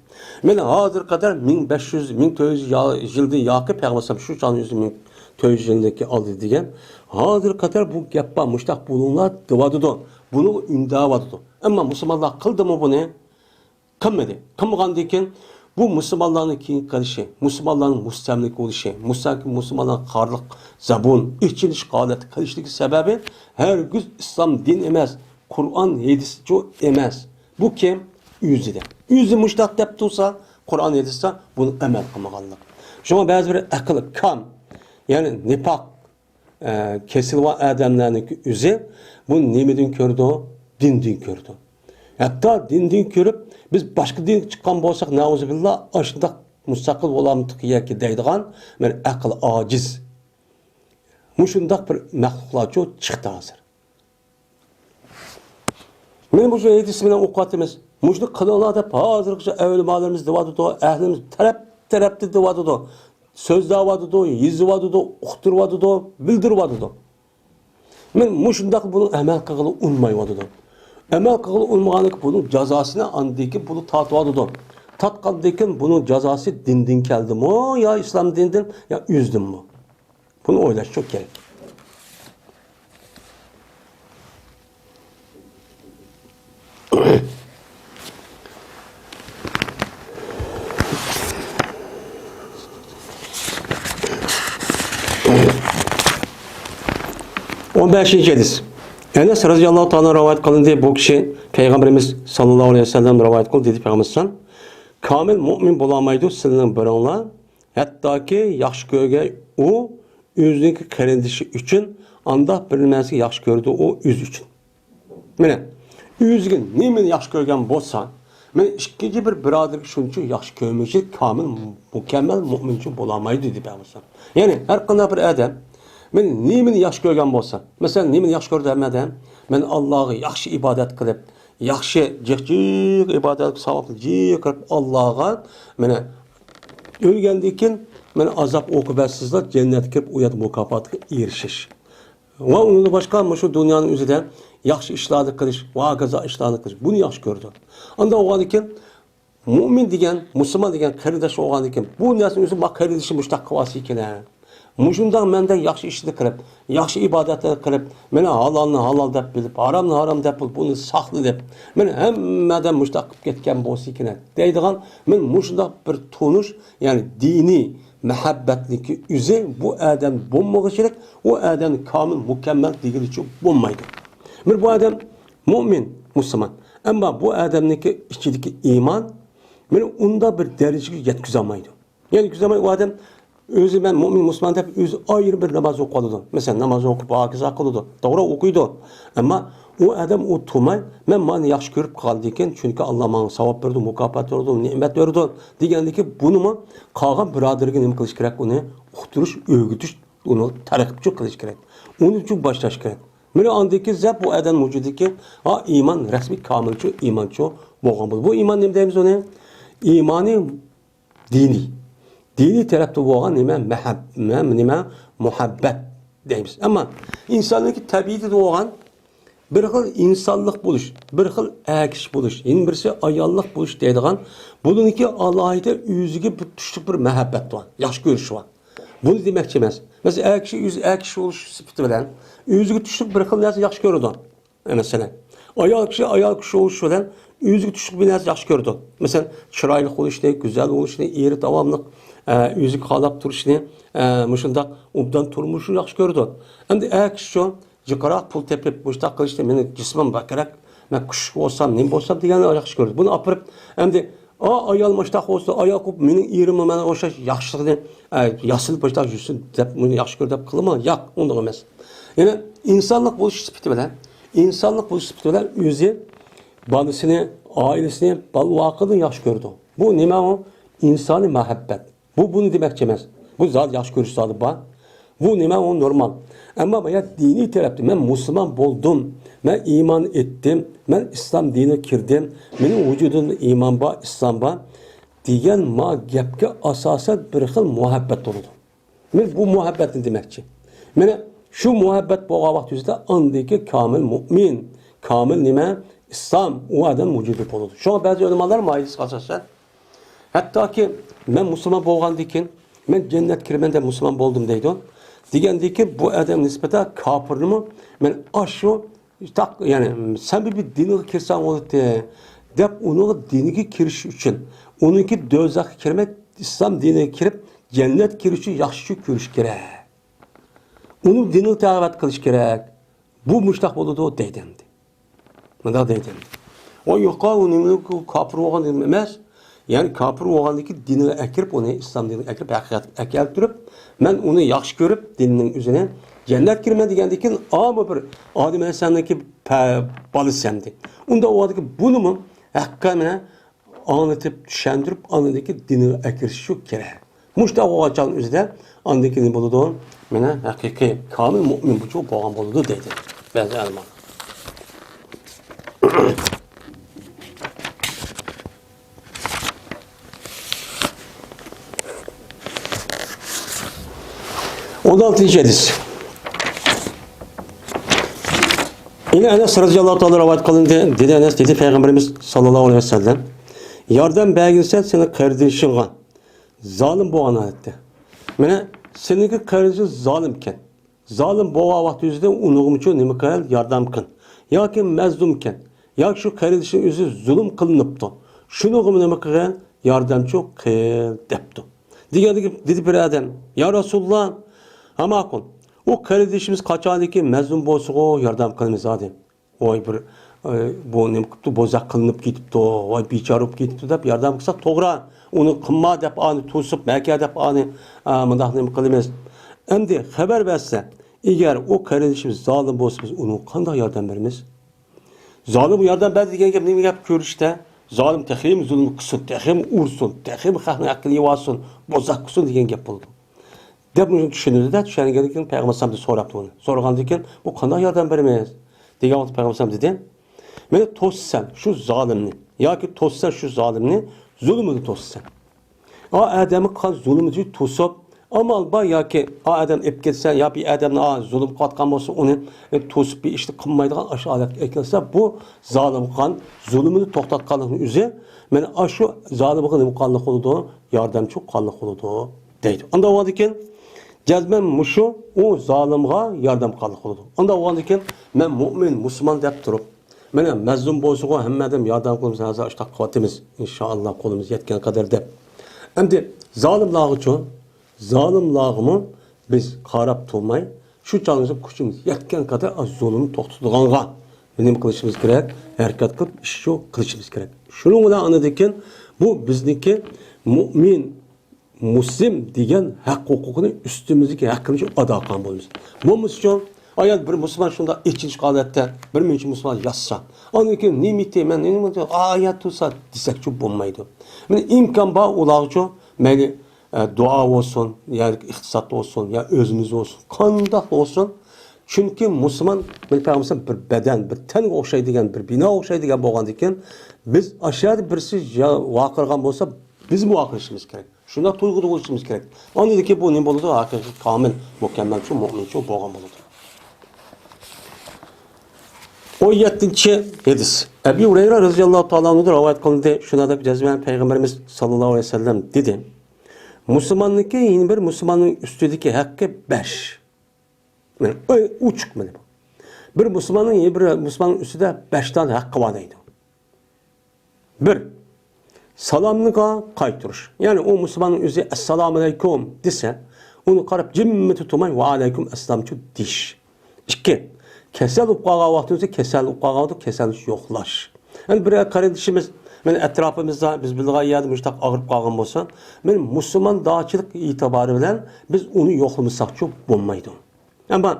مەن ھازىرغا قەدەر مىڭ بەش يۈز، مىڭ تۆت يۈز يا-، يىلدىن ياقى پەيغەمبەر شۇ چاغنىڭ ئۆزىدە مىڭ تۆت يۈز يىلدىكى ئالدى دېگەن، ھازىرغا قەدەر بۇ گەپ بار، مۇشتاق بولۇڭلار دەۋاتىدۇ، بۇنىڭغا ئۈندەۋاتىدۇ. ئەمما مۇسۇلمانلار قىلدىمۇ بۇنى؟ قىلمىدى. قىلمىغاندىن كېيىن بۇ مۇسۇلمانلارنىڭ كېيىن قېلىشى، مۇسۇلمانلارنىڭ مۇستەملىكە بولۇشى، مۇسا-، مۇسۇلمانلارنىڭ خارلىق، زەبۇن، ئېچىنىش ھالەتتە قېلىشلىكى سەۋەبى ھەرگىز ئىسلام دىن ئەمەس، قۇرئان ھەدىسچۇ ئەمەس. بۇ كىم؟ ئۆزىدە. ئۆزى مۇشتاق دەپ تۇرسا، قۇرئان ھەدىستا بۇنى ئەمەل قىلمىغانلىق. شۇڭا بەزى بىر ئەقلى كام، يەنى نىپاق ئە، كېسىلى بار ئادەملەرنىڭكى ئۆزى بۇ نېمىدىن كۆرىدۇ؟ دىندىن كۆرىدۇ. ھەتتا دىندىن كۆرۈپ، بىز باشقا دىنگە چىققان بولساق، نەئۇزۇبىللا، ئاشۇنداق مۇستەقىل بولامتىق ياكى دەيدىغان بىر ئەقلى ئاجىز، مۇشۇنداق بىر مەخلۇقلارچۇ چىقتى ھازىر. مانا مۇشۇ ھەدىس بىلەن ئوقۇۋاتىمىز. مۇشۇنى قىلىڭلار دەپ ھازىرغىچە ئۆلىمالىرىمىز دەۋاتىدۇ، ئەھلىمىز تەرەپ-تەرەپتىن دەۋاتىدۇ. سۆزلەۋاتىدۇ، يېزىۋاتىدۇ، ئۇقتۇرۇۋاتىدۇ، بىلدۈرۈۋاتىدۇ. مانا مۇشۇنداق بۇنىڭ ئەمەل قىلغىلى ئۇنىمايۋاتىدۇ. ئەمەل قىلغىلى ئۇنىمىغاندىكىن بۇنىڭ جازاسىنى ئاندىن كېيىن بۇنى تارتىۋاتىدۇ. تارتقاندىن كېيىن بۇنىڭ جازاسى دىندىن كەلدىمۇ يا ئىسلام دىنىدىن يا ئۆزىدىنمۇ؟ بۇنى ئويلاشچۇ كېرەك. ئون بەشىنچى ھەدىس. ئەنەس رەزىياللاھۇ تائالا رىۋايەت قىلىندى. بۇ كىشى پەيغەمبىرىمىز ساللاللاھۇ ئەلەيھى ۋەسەللەم رىۋايەت قىلدى، دېدى پەيغەمبىرىمىز: كامىل مۇئمىن بولالمايدۇ سىلەرنىڭ بىرىڭلار، ھەتتاكى ياخشى كۆرگەن ئۇ ئۆزىنىڭكى قېرىندىشى ئۈچۈن ئانداق بىر نېمىسىنى ياخشى كۆرىدۇ، ئۇ ئۆزى ئۈچۈن. مانا، ئۆزىگە نېمىنى ياخشى كۆرگەن بولسا، مانا، ئىككىنچى بىر بۇرادەرگە شۇنچە ياخشى كۆرمىگۈچە كامىل، مۇكەممەل مۇئمىنچە بولالمايدۇ، دېدى پەيغەمبەر. يەنى، ھەر قانداق بىر ئادەم، مانا، نېمىنى ياخشى كۆرگەن بولسا، مەسىلەن، نېمىنى ياخشى كۆردى ھەممە ئادەم؟ مەن ئاللاغا ياخشى ئىبادەت قىلىپ، ياخشى جىق جىق ئىبادەت، ساۋابنى جىق قىلىپ، ئاللاغا مانا ئۆلگەندىن كېيىن مانا ئازاب ئوقۇبەتسىزلا جەننەتكە كىرىپ، ئۇ يەردە مۇكاپاتقا ئېرىشىش. ۋە ئۇنىڭدىن باشقا مۇشۇ دۇنيانىڭ ئۆزىدە ياخشى ئىشلارنى قىلىش ۋە ھاكازا ئىشلارنى قىلىش، بۇنى ياخشى كۆرىدۇ. ئاندىن ئۇنىڭدىن كېيىن مۇئمىن دېگەن، مۇسۇلمان دېگەن قېرىنداش بولغاندىن كېيىن، بۇ نەرسىنى ئۆزى ما قېرىندىشىم مۇشۇنداق قىلىۋالسا ئىكەن. مۇشۇنداق مەندەك ياخشى ئىشنى قىلىپ، ياخشى ئىبادەتلەرنى قىلىپ، مانا ھالالنى ھالال دەپ بىلىپ، ھارامنى ھارام دەپ بىلىپ، بۇنى ساقلىنىپ، مانا ھەممە ئادەم مۇشۇنداق قىلىپ كەتكەن بولسا ئىكەن دەيدىغان، مانا مۇشۇنداق بىر تونۇش، يەنى دىنىي مەھەببەتنىڭكى ئۆزى بۇ ئادەم بولمىغۇچىلىك، ئۇ ئادەم كامىل، مۇكەممەل دېگىنىچە بولمايدۇ. مانا بۇ ئادەم مۇئمىن، مۇسۇلمان. ئەمما بۇ ئادەمنىڭكى ئىچىدىكى ئىمان مانا ئۇنداق بىر دەرىجىگە يەتكۈزەلمەيدۇ. يەتكۈزەلمەي ئۇ ئادەم ئۆزى مەن مۇئمىن، مۇسۇلمان دەپ ئۆزى ئايرى بىر ناماز ئوقۇۋالىدۇ. مەسىلەن، ناماز ئوقۇپ، ھاكازا قىلىدۇ. توغرا ئوقۇيدۇ. ئەمما ئۇ ئادەم ئۇ تۇرماي، مەن مانا ياخشى كۆرۈپ قىلغاندىن كېيىن، چۈنكى ئاللا ماڭا ساۋاب بېرىدۇ، مۇكاپات بېرىدۇ، نېمەت بېرىدۇ دېگەندىكى بۇنىمۇ قالغان بۇرادىرىگە نېمە قىلىش كېرەك؟ ئۇنى ئۇقتۇرۇش، ئۆگىتىش، ئۇنى تەرغىبچۇ قىلىش كېرەك. ئۇنى چۇ باشلاش كېرەك. مانا ئاندىكى زەپ بۇ ئادەم ۋۇجۇدىدىكى، ھا، ئىمان رەسمىي كامىلچۇ، ئىمانچۇ بولغان بولىدۇ. بۇ ئىمان نېمە دەيمىز ئۇنى؟ ئىمانى دىنىي. دىنىي تەرەپتە بولغان نېمە؟ مەھەب-، نېمە؟ نېمە؟ مۇھەببەت دەيمىز. ئەمما ئىنساننىڭكى تەبىئىتىدە بولغان بىر خىل ئىنسانلىق بولۇش، بىر خىل ئەر كىشى بولۇش، يەنە بىرسى ئاياللىق بولۇش دەيدىغان، بۇنىڭكى ئالاھىدە ئۆزىگە بىر تۇشلۇق بىر مەھەببەت بار، ياخشى كۆرۈش بار. بۇنى دېمەكچى ئەمەس. مەسىلەن، ئەر كىشى ئۆزى ئەر كىشى بولۇش سۈپىتى بىلەن ئۆزىگە تۇشلۇق بىر خىل نەرسە ياخشى كۆرىدۇ. مەسىلەن، ئايال كىشى ئايال كىشى بولۇش بىلەن ئۆزىگە تۇشلۇق بىر نەرسە ياخشى كۆرىدۇ. مەسىلەن، چىرايلىق بولۇشنى، گۈزەل بولۇشنى، ئېرى داۋاملىق، ئە، ئۆزىگە قاراپ تۇرۇشنى، ئە، مۇشۇنداق ئوبدان تۇرمۇشنى ياخشى كۆرىدۇ. ئەمدى ئەر كىشىچۇ جىقراق پۇل تېپىپ، مۇشۇنداق قىلىشنى، مېنىڭ جىسمىم بەكرەك، مەن كۈچلۈك بولسام، نېمە بولسام دېگەننى ياخشى كۆرىدۇ. بۇنى ئاپىرىپ، ئەمدى، ئا، ئايال مۇشۇنداق بولسا، ئايال قىلىپ، مېنىڭ ئېرىممۇ ماڭا ئوخشاش ياخشىلىقنى، ئە، ياسىلىپ مۇشۇنداق يۈرسۇن دەپ، بۇنى ياخشى كۆر دەپ قىلىمەن؟ ياق، ئۇنداق ئەمەس. يەنى ئىنسانلىق بولۇش سۈپىتى بىلەن، ئىنسانلىق بولۇش سۈپىتى بىلەن ئۆزى بالىسىنى، ئائىلىسىنى، بالا-ۋاقىدىنى ياخشى كۆرىدۇ. بۇ نېمە ئۇ؟ ئىنسانىي مەھەببەت. بۇ بۇنى دېمەكچى ئەمەس. بۇ زادى ياخشى كۆرۈش زادى بار. بۇ نېمە؟ ئۇ نورمال. ئەمما بايا دىنىي تەرەپتە مەن مۇسۇلمان بولدۇم، مەن ئىمان ئېيتتىم، مەن ئىسلام دىنىغا كىردىم، مېنىڭ ۋۇجۇدۇمدا ئىمان بار، ئىسلام بار دېگەن ما گەپكە ئاساسەن بىر خىل مۇھەببەت بولىدۇ. مەن بۇ مۇھەببەتنى دېمەكچى. مانا شۇ مۇھەببەت بولغان ۋاقىت يۈزىدە ئاندىكى كامىل مۇئمىن، كامىل نېمە؟ ئىسلام، ئۇ ئادەم ۋۇجۇدى بولىدۇ. شۇڭا بەزى ئۆلىمالار مايىلىسىغا ئاساسەن، ھەتتاكى مەن مۇسۇلمان بولغاندىن كېيىن، مەن جەننەتكە كىرىمەن دەپ مۇسۇلمان بولدۇم دەيدۇ. دېگەندىن كېيىن بۇ ئادەم نىسبەتەن كاپىرنىمۇ مەن ئاشۇ تاق، يەنى سەن بىر، بىر دىنغا كىرسەڭ بولاتتى دەپ ئۇنىڭ دىنىغا كىرىش ئۈچۈن، ئۇنىڭكى دوزاخقا كىرمەي ئىسلام دىنىغا كىرىپ جەننەتكە كىرىش ئۈچۈن ياخشى كۆرۈش كېرەك. ئۇنىڭ دىنىغا دەۋەت قىلىش كېرەك. بۇ مۇشتاق بولىدۇ دەيدۇ ئەمدى. مۇنداق دەيدۇ ئەمدى. ئۇ يوقا، ئۇ نېمە، ئۇ كاپىر بولغان نېمە ئەمەس. يەنى كاپىر بولغاندىن كېيىن دىنىغا ئەكىرىپ، ئۇنى ئىسلام دىنىغا ئەكىرىپ، ھەقىقەتكە ئەكەلتۈرۈپ، مەن ئۇنى ياخشى كۆرۈپ، دىننىڭ ئۆزىنى جەننەت كىرىمەن دېگەندىن كېيىن، ئامۇ بىر ئادەم ئەلەيھىسسالامنىڭكى پە-، بالىسى ئەمدى. ئۇنداق بولغاندىن كېيىن بۇنىمۇ ھەققانە ئاڭلىتىپ، چۈشەندۈرۈپ، ئاندىن كېيىن دىنىغا ئەكىرىشى كېرەك. مۇشۇنداق بولغان چاغنىڭ ئۆزىدە ئاندىن كېيىن نېمە بولىدۇ؟ مانا ھەقىقىي كامىل مۇئمىن بولغان بولىدۇ دەيدۇ بەزى ئۆلىمالار. ئون ئالتىنچى ھەدىس. يەنە ئەنەس رەزىياللاھۇ تائالا رىۋايەت قىلىندى. دېدى ئەنەس، دېدى پەيغەمبىرىمىز ساللاللاھۇ ئەلەيھى ۋەسەللەم، ياردەم بەرگىنسەن سېنىڭ قېرىندىشىڭغا زالىم بولغان ھالەتتە. مانا سېنىڭكى قېرىندىشىڭ زالىمكەن. زالىم بولغان ۋاقتى يۈزىدە ئۇنىڭغىمۇچۇ نېمە قىل؟ ياردەم قىل. ياكى مەزلۇمكەن. ياكى شۇ قېرىندىشىڭ ئۆزى زۇلۇم قىلىنىپتۇ. شۇنىڭغىمۇ نېمە قىلغىن؟ ياردەمچۇ قىل دەپتۇ. دېگەندىكى دېدى بىر ئادەم، يا رەسۇلاللا، ھە ماقۇل. ئۇ قېرىندىشىمىز قاچانكى مەزلۇم بولسىغۇ ياردەم قىلىمىز ھادى. ۋاي بىر، ئە، بۇ نېمە قىپتۇ، بوزەك قىلىنىپ كېتىپتۇ، ۋاي بىچارە بولۇپ كېتىپتۇ دەپ ياردەم قىلساق توغرا. ئۇنى قىلما دەپ ئانى توسۇپ، مەكە دەپ ئانى، ئا، مۇنداق نېمە قىلىمىز. ئەمدى خەۋەر بەرسە، ئەگەر ئۇ قېرىندىشىمىز زالىم بولسا، بىز ئۇنىڭغا قانداق ياردەم بېرىمىز؟ زالىم ياردەم بەردى دېگەن گەپ نېمە گەپ كۆرۈشتە؟ زالىم تېخىمۇ زۇلۇم قىلسۇن، تېخىمۇ ئۇرسۇن، تېخىمۇ خەقنىڭ ھەققىنى يېۋالسۇن، بوزەك قىلسۇن دېگەن گەپ بولىدۇ. دەپ مۇشۇنى چۈشىنىدۇ-دە، چۈشەنگەندىن كېيىن پەيغەمبەر ئەلەيھىسسالامدىن سوراپتۇ ئۇنى. سورىغاندىن كېيىن، بۇ قانداق ياردەم بېرىمىز؟ دېگەن ۋاقىتتا پەيغەمبەر ئەلەيھىسسالام دېدى، مېنى توسىسەن شۇ زالىمنى، ياكى توسىسەن شۇ زالىمنى، زۇلۇمىنى توسىسەن. ئا ئادەمنى قىلغان زۇلۇمىنى توسۇپ، ئامال بار ياكى ئا ئادەم ئېلىپ كەتسە، يا بىر ئادەمنى ئا زۇلۇم قىلىۋاتقان بولسا، ئۇنى، ئە، توسۇپ بىر ئىشنى قىلمايدىغان ئاشۇ ھالەتكە ئەكەلسە، بۇ زالىم قىلغان زۇلۇمىنى توختاتقانلىقنىڭ ئۆزى، مانا ئاشۇ زالىمغا نېمە قىلغانلىق بولىدۇ؟ ياردەمچى قىلغانلىق بولىدۇ، دەيدۇ. ئانداق بولغاندىكىن، جەزمەن مۇشۇ ئۇ زالىمغا ياردەم قىلغانلىق بولىدۇ. ئانداق بولغاندىكىن، مەن مۆمىن، مۇسۇلمان دەپ تۇرۇپ، مانا مەزلۇم بولسىغۇ ھەممە ئادەم ياردەم قىلىمىز، ھازىر ئاشۇنداق قىلىۋاتىمىز، ئىنشائاللا قولىمىز يەتكەن قەدەر دەپ. ئەمدى زالىملارغىچۇ، زالىملارغىمۇ بىز قاراپ تۇرماي، شۇ چاغىمىزدا كۈچىمىز يەتكەن قەدەر ئاشۇ زۇلۇمنى توختىتىدىغانغا نېمە قىلىشىمىز كېرەك؟ ھەرىكەت قىلىپ، ئىش شۇ قىلىشىمىز كېرەك. شۇنىڭ بىلەن ئاندىن كېيىن بۇ بىزنىڭكى مۆمىن، مۇسلىم دېگەن ھەق ھوقۇقىنى ئۈستىمىزدىكى ھەققىمىزنى ئادا قىلغان بولىمىز. بولمىسىچۇ، ئايال بىر مۇسۇلمان شۇنداق ئېچىنىشلىق ھالەتتە بىر مۇنچە مۇسۇلمان ياتسا، ئاندىن كېيىن نېمە ئېيتىمەن، نېمە ئايات تۇرسا دېسەكچۇ بولمايدۇ. مانا ئىمكان بار ئۇلارغىچۇ، مەيلى، ئە، دۇئا بولسۇن، يا ئىقتىساد بولسۇن، يا ئۆزىمىز بولسۇن، قانداق بولسۇن. چۈنكى مۇسۇلمان، مانا پەيغەمبەر بىر بەدەن، بىر تەنگە ئوخشايدىكەن، بىر بىنا ئوخشايدىكەن بولغاندىكىن، بىز ئاشۇ يەردە بىرسى يا ۋارقىرىغان بولسا، بىزمۇ ۋارقىرىشىمىز كېرەك. شۇنداق تۇيغۇدا بولۇشىمىز كېرەك. ئاندىن كېيىن بۇ نېمە بولىدۇ؟ ھەقىقىي كامىل، مۇكەممەلچۇ، مۆمىنچۇ بولغان بولىدۇ. ئون يەتتىنچى ھەدىس. ئەبى ھۇرەيرە رەزىياللاھۇ تائالا ئەنھۇدىن رىۋايەت قىلىندى. شۇنىڭدەك جەزمەن پەيغەمبىرىمىز ساللاللاھۇ ئەلەيھى ۋەسەللەم دېدى: مۇسۇلماننىڭكى يەنە بىر مۇسۇلماننىڭ ئۈستىدىكى ھەققى بەش. مانا، ئەڭ ئوچۇق مانا بۇ. بىر مۇسۇلماننىڭ يەنە بىر مۇسۇلماننىڭ ئۈستىدە بەش دانە ھەققى بار دەيدۇ. بىر، سالامنىغا قايتۇرۇش. يەنى ئۇ مۇسۇلماننىڭ ئۆزى «ئەسسالامۇئەلەيكۇم» دېسە، ئۇنى قاراپ جىممىتى تۇرماي «ۋەئەلەيكۇم ئەسسالامچۇ» دېيىش. ئىككى، كېسەل بولۇپ قالغان ۋاقتىمىزدا كېسەل بولۇپ قالغان ۋاقتىدا كېسەلنى يوقلاش. يەنى بىر قېرىندىشىمىز، مانا ئەتراپىمىزدا بىز بىلىدىغان يەردە مۇشۇنداق ئاغرىپ قالغان بولسا، مانا مۇسۇلماندارچىلىق ئېتىبارى بىلەن بىز ئۇنى يوقلىمىساقچۇ بولمايدۇ. ئەمما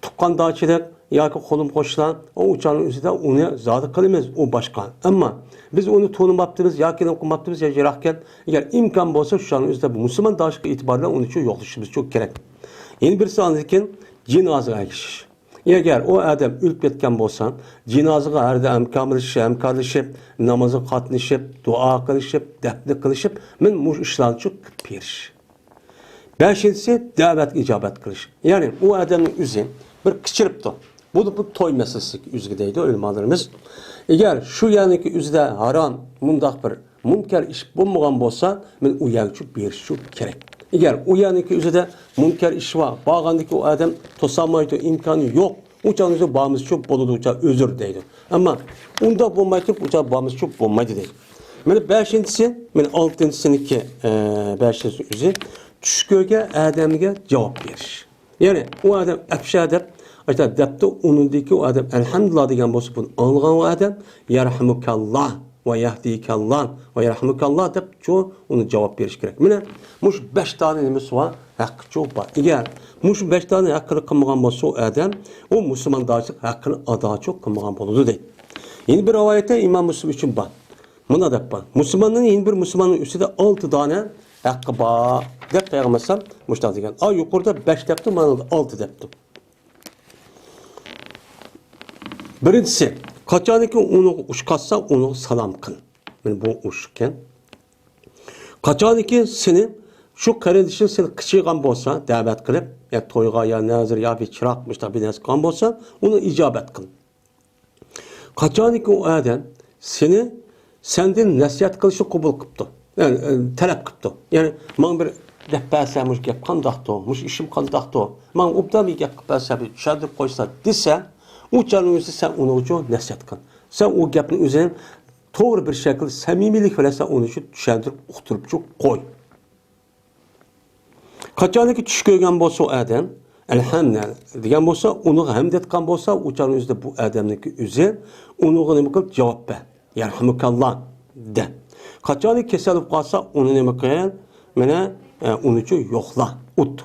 تۇغقاندارچىلىق ياكى قولۇم-قوشنا، ئۇ ئۇچارنىڭ ئۆزىدە ئۇنى زادى قىلىمىز، ئۇ باشقا. ئەمما بىز ئۇنى تونۇماپتىمىز ياكى نېمە قىلماپتىمىز يا يىراقكەن، ئەگەر ئىمكان بولسا، شۇ چاغنىڭ ئۆزىدە بۇ مۇسۇلماندارچىلىق ئېتىبارى بىلەن ئۇنى شۇ يوقلىشىمىز شۇ كېرەك. يەنە بىرسى ئاندىن كېيىن جىنازىغا ئەگىشىش. ئەگەر ئۇ ئادەم ئۆلۈپ كەتكەن بولسا، جىنازىغا ھەر دائىم ھەمكارلىشىپ، ھەمكارلىشىپ، نامازغا قاتنىشىپ، دۇئا قىلىشىپ، دەپنە قىلىشىپ، مەن مۇشۇ ئىشلارنى شۇ قىلىپ بېرىش. بەشىنچىسى، دەۋەتكە ئىجابەت قىلىش. يەنى ئۇ ئادەمنىڭ ئۆزى بىر قىچىرىپتۇ. بۇ، بۇ توي مەسىلىسىدىكى ئۆزگە دەيدۇ ئۆلىمالىرىمىز. ئەگەر شۇ يەرنىڭكى ئۆزىدە ھارام، مۇنداق بىر مۇنكەر ئىش بولمىغان بولسا، مەن ئۇ يەرگە چۈشۈپ بېرىشى كېرەك. ئەگەر ئۇ يەرنىڭكى ئۆزىدە مۇنكەر ئىش بار، بارغاندىكى ئۇ ئادەم توسالمايدۇ، ئىمكانى يوق، ئۇ چاغنىڭ ئۆزىدە بارمىسىچۇ بولىدۇ، ئۇ چاغ ئۆزۈر دەيدۇ. ئەمما ئۇنداق بولماي تۇرۇپ، ئۇ چاغ بارمىسىچۇ بولمايدۇ دەيدۇ. مانا بەشىنچىسى، مانا ئالتىنچىسىنىڭكى، ئە، بەشىنچىسى ئۆزى چۈش كۆرگەن ئادەمگە جاۋاب بېرىش. يەنى ئۇ ئادەم ئەپشە دەپ، ئاشۇنداق دەپتۇ، ئۇنىڭدىكى ئۇ ئادەم ئەلھەمدۇلىللا دېگەن بولسا، بۇنى ئاڭلىغان ئۇ ئادەم يەرھەمۇكەللا ۋە يەھدىكەللا ۋە يەرھەمۇكەللا دەپ شۇ ئۇنى جاۋاب بېرىش كېرەك. مانا مۇشۇ بەش دانە نېمىسى بار؟ ھەققىچۇ بار. ئەگەر مۇشۇ بەش دانە ھەققىنى قىلمىغان بولسا، ئۇ ئادەم ئۇ مۇسۇلماندارچىلىق ھەققىنى ئاداچۇ قىلمىغان بولىدۇ دەيدۇ. يەنە بىر رىۋايەتتە ئىمام مۇسلىم ئۈچۈن بار. مۇنداق دەپ بار. مۇسۇلماننىڭ يەنە بىر مۇسۇلماننىڭ ئۈستىدە ئالتە دانە ھەققى بار دەپ پەيغەمبەر ئەلەيھىسسالام مۇشۇنداق دېگەن. ئا، يۇقىرىدا بەش دەپتۇ، مانا ئالتە دەپتۇ. بىرىنچىسى، قاچانكى ئۇنىڭغا ئۇچ قاچسا، ئۇنىڭغا سالام قىل. مانا بۇ ئۇچ ئىكەن. قاچانكى سېنى، شۇ قېرىندىشىڭ سېنى قىچىغان بولسا، دەۋەت قىلىپ، يا تويغا، يا نەزىر، يا بىر چىراغ، مۇشۇنداق بىر نەرسە قىلغان بولسا، ئۇنى ئىجابەت قىل. قاچانكى ئۇ ئادەم سېنى، سەندىن نەسىھەت قىلىشنى قوبۇل قىپتۇ، يەنى، ئە، تەلەپ قىپتۇ. يەنى، ماڭا بىر دەپ بەرسە، مۇشۇ گەپ قانداقتۇ، مۇشۇ ئىشىم قانداقتۇ، ماڭا ئوبدان بىر گەپ قىلىپ بەرسە، بىر چۈشەندۈرۈپ قويسا دېسە، ئۇ چاغنىڭ ئۆزىدە سەن ئۇنىڭ ئۈچۈن نەسىھەت قىل. سەن ئۇ گەپنى ئۆزىنى توغرا بىر شەكىلدە، سەمىمىيلىك بىلەن سەن ئۇنى شۇ چۈشەندۈرۈپ، ئۇقتۇرۇپ قوي. قاچانكى چۈش كۆرگەن بولسا ئۇ ئادەم، ئەلھەمدۇلىللا دېگەن بولسا، ئۇنىڭغا ھەمد ئېيتقان بولسا، ئۇ چاغنىڭ ئۆزىدە بۇ ئادەمنىڭكى ئۆزى ئۇنىڭغا نېمە قىل؟ جاۋاب بەر. يەرھەمۇكەللا دە. قاچانكى كېسەل بولۇپ قالسا، ئۇنى نېمە قىل؟ مانا، ئە، ئۇنىچۇ يوقلا، ئۇت.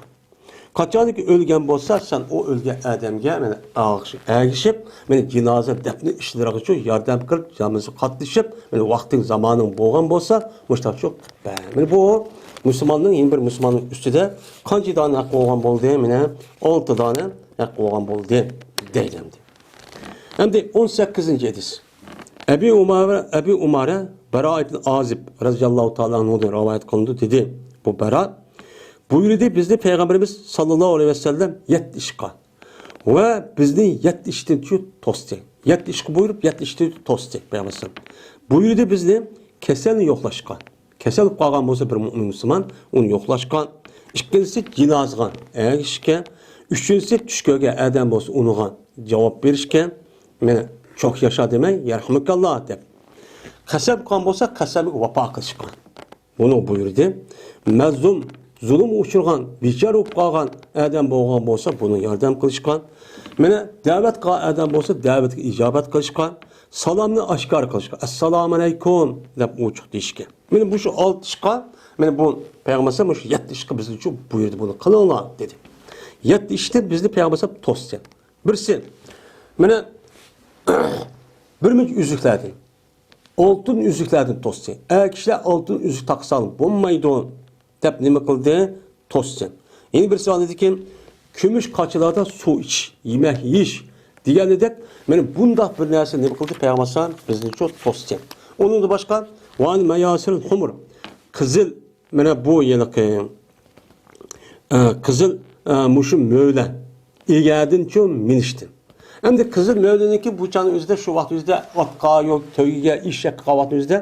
قاچانكى ئۆلگەن بولسا، سەن ئۇ ئۆلگەن ئادەمگە، مانا، ئاغىش-، ئەگىشىپ، مانا، جىنازا دەپنە ئىشلىرىغىچۇ ياردەم قىلىپ، جامىسىغا قاتنىشىپ، مانا، ۋاقتىڭ، زامانىڭ بولغان بولسا، مۇشۇنداقچۇ قىلىپ بەر. مانا، بۇ مۇسۇلماننىڭ، يەنە بىر مۇسۇلماننىڭ ئۈستىدە قانچە دانە ھەق بولغان بولدى؟ مانا، ئالتە دانە ھەق بولغان بولدى، دەيدۇ ئەمدى. ئەمدى ئون سەككىزىنچى ھەدىس. ئەبى ئۇمارە، ئەبى ئۇمارە بەرا ئىبن ئازىب رەزىياللاھۇ تائالا ئەنھۇدىن رىۋايەت قىلىندى، دېدى. بۇ بەرا بۇيرۇدى بىزنى پەيغەمبىرىمىز ساللاللاھۇ ئەلەيھى ۋەسەللەم يەتتە ئىشقا ۋە بىزنى يەتتە ئىشتىن توستى. يەتتە ئىشقا بۇيرۇپ، يەتتە ئىشتىن توستى پەيغەمبەر ئەلەيھىسسالام. بۇيرۇدى بىزنى كېسەلنى يوقلاشقا. كېسەل بولۇپ قالغان بولسا بىر مۇئمىن مۇسۇلمان، ئۇنى يوقلاشقا. ئىككىنچىسى، جىنازىغا ئەگىشىشكە. ئۈچىنچىسى، چۈش كۆرگەن ئادەم بولسا ئۇنىڭغا جاۋاب بېرىشكە. مانا، چوخ ياشا دېمەي، يەرھەمۇكاللا دەپ. قەسەم قىلغان بولسا، قەسەمگە ۋاپا قىلىشقا. بۇنى بۇيرۇدى. مەزلۇم، زۇلۇمغا ئۇچرىغان، بىچارە بولۇپ قالغان ئادەم بولغان بولسا، بۇنىڭغا ياردەم قىلىشقا. مانا، دەۋەت قىلغان ئادەم بولسا، دەۋەتكە ئىجابەت قىلىشقا. سالامنى ئاشكارا قىلىشقا، ئەسسالامۇ ئەلەيكۇم دەپ ئوچۇق دېيىشكە. مانا، مۇشۇ ئالتە ئىشقا، مانا، بۇ پەيغەمبەر مۇشۇ يەتتە ئىشقا بىزنى شۇ بۇيرۇدى، بۇنى قىلىڭلار دېدى. يەتتە ئىشتىن بىزنى پەيغەمبەر توستى. بىرسى، مانا، بىر مۇنچە ئۈزۈكلەردىن، ئالتۇن ئۈزۈكلەردىن توستى. ئەر كىشىلەر ئالتۇن ئۈزۈك تاقىساڭ بولمايدۇ دەپ نېمە قىلدى؟ توستى. يەنە بىرسى ئاندىكىن كۈمۈش قاچىلاردا سۇ ئىچىش، يېمەك يېيىش دېگەندەك، مانا بۇنداق بىر نەرسە نېمە قىلدى؟ پەيغەمبەر ئەلەيھىسسالام بىزنى توستى. ئۇنىڭدىن باشقا، ۋەئەن مەياسىرىل خۇمۇر، قىزىل، مانا بۇ ھېلىقى، ئە، قىزىل، ئە، مۇشۇ مۆۋلە، ئېگەردىنچۇ مىنىشتىن. ئەمدى قىزىل مۆۋلىنىڭكى بۇ چاغنىڭ ئۆزىدە، شۇ ۋاقىت ئۆزىدە ئاتقا يوق، تۆگىگە، ئېشەككە قىلغان ۋاقىتنىڭ ئۆزىدە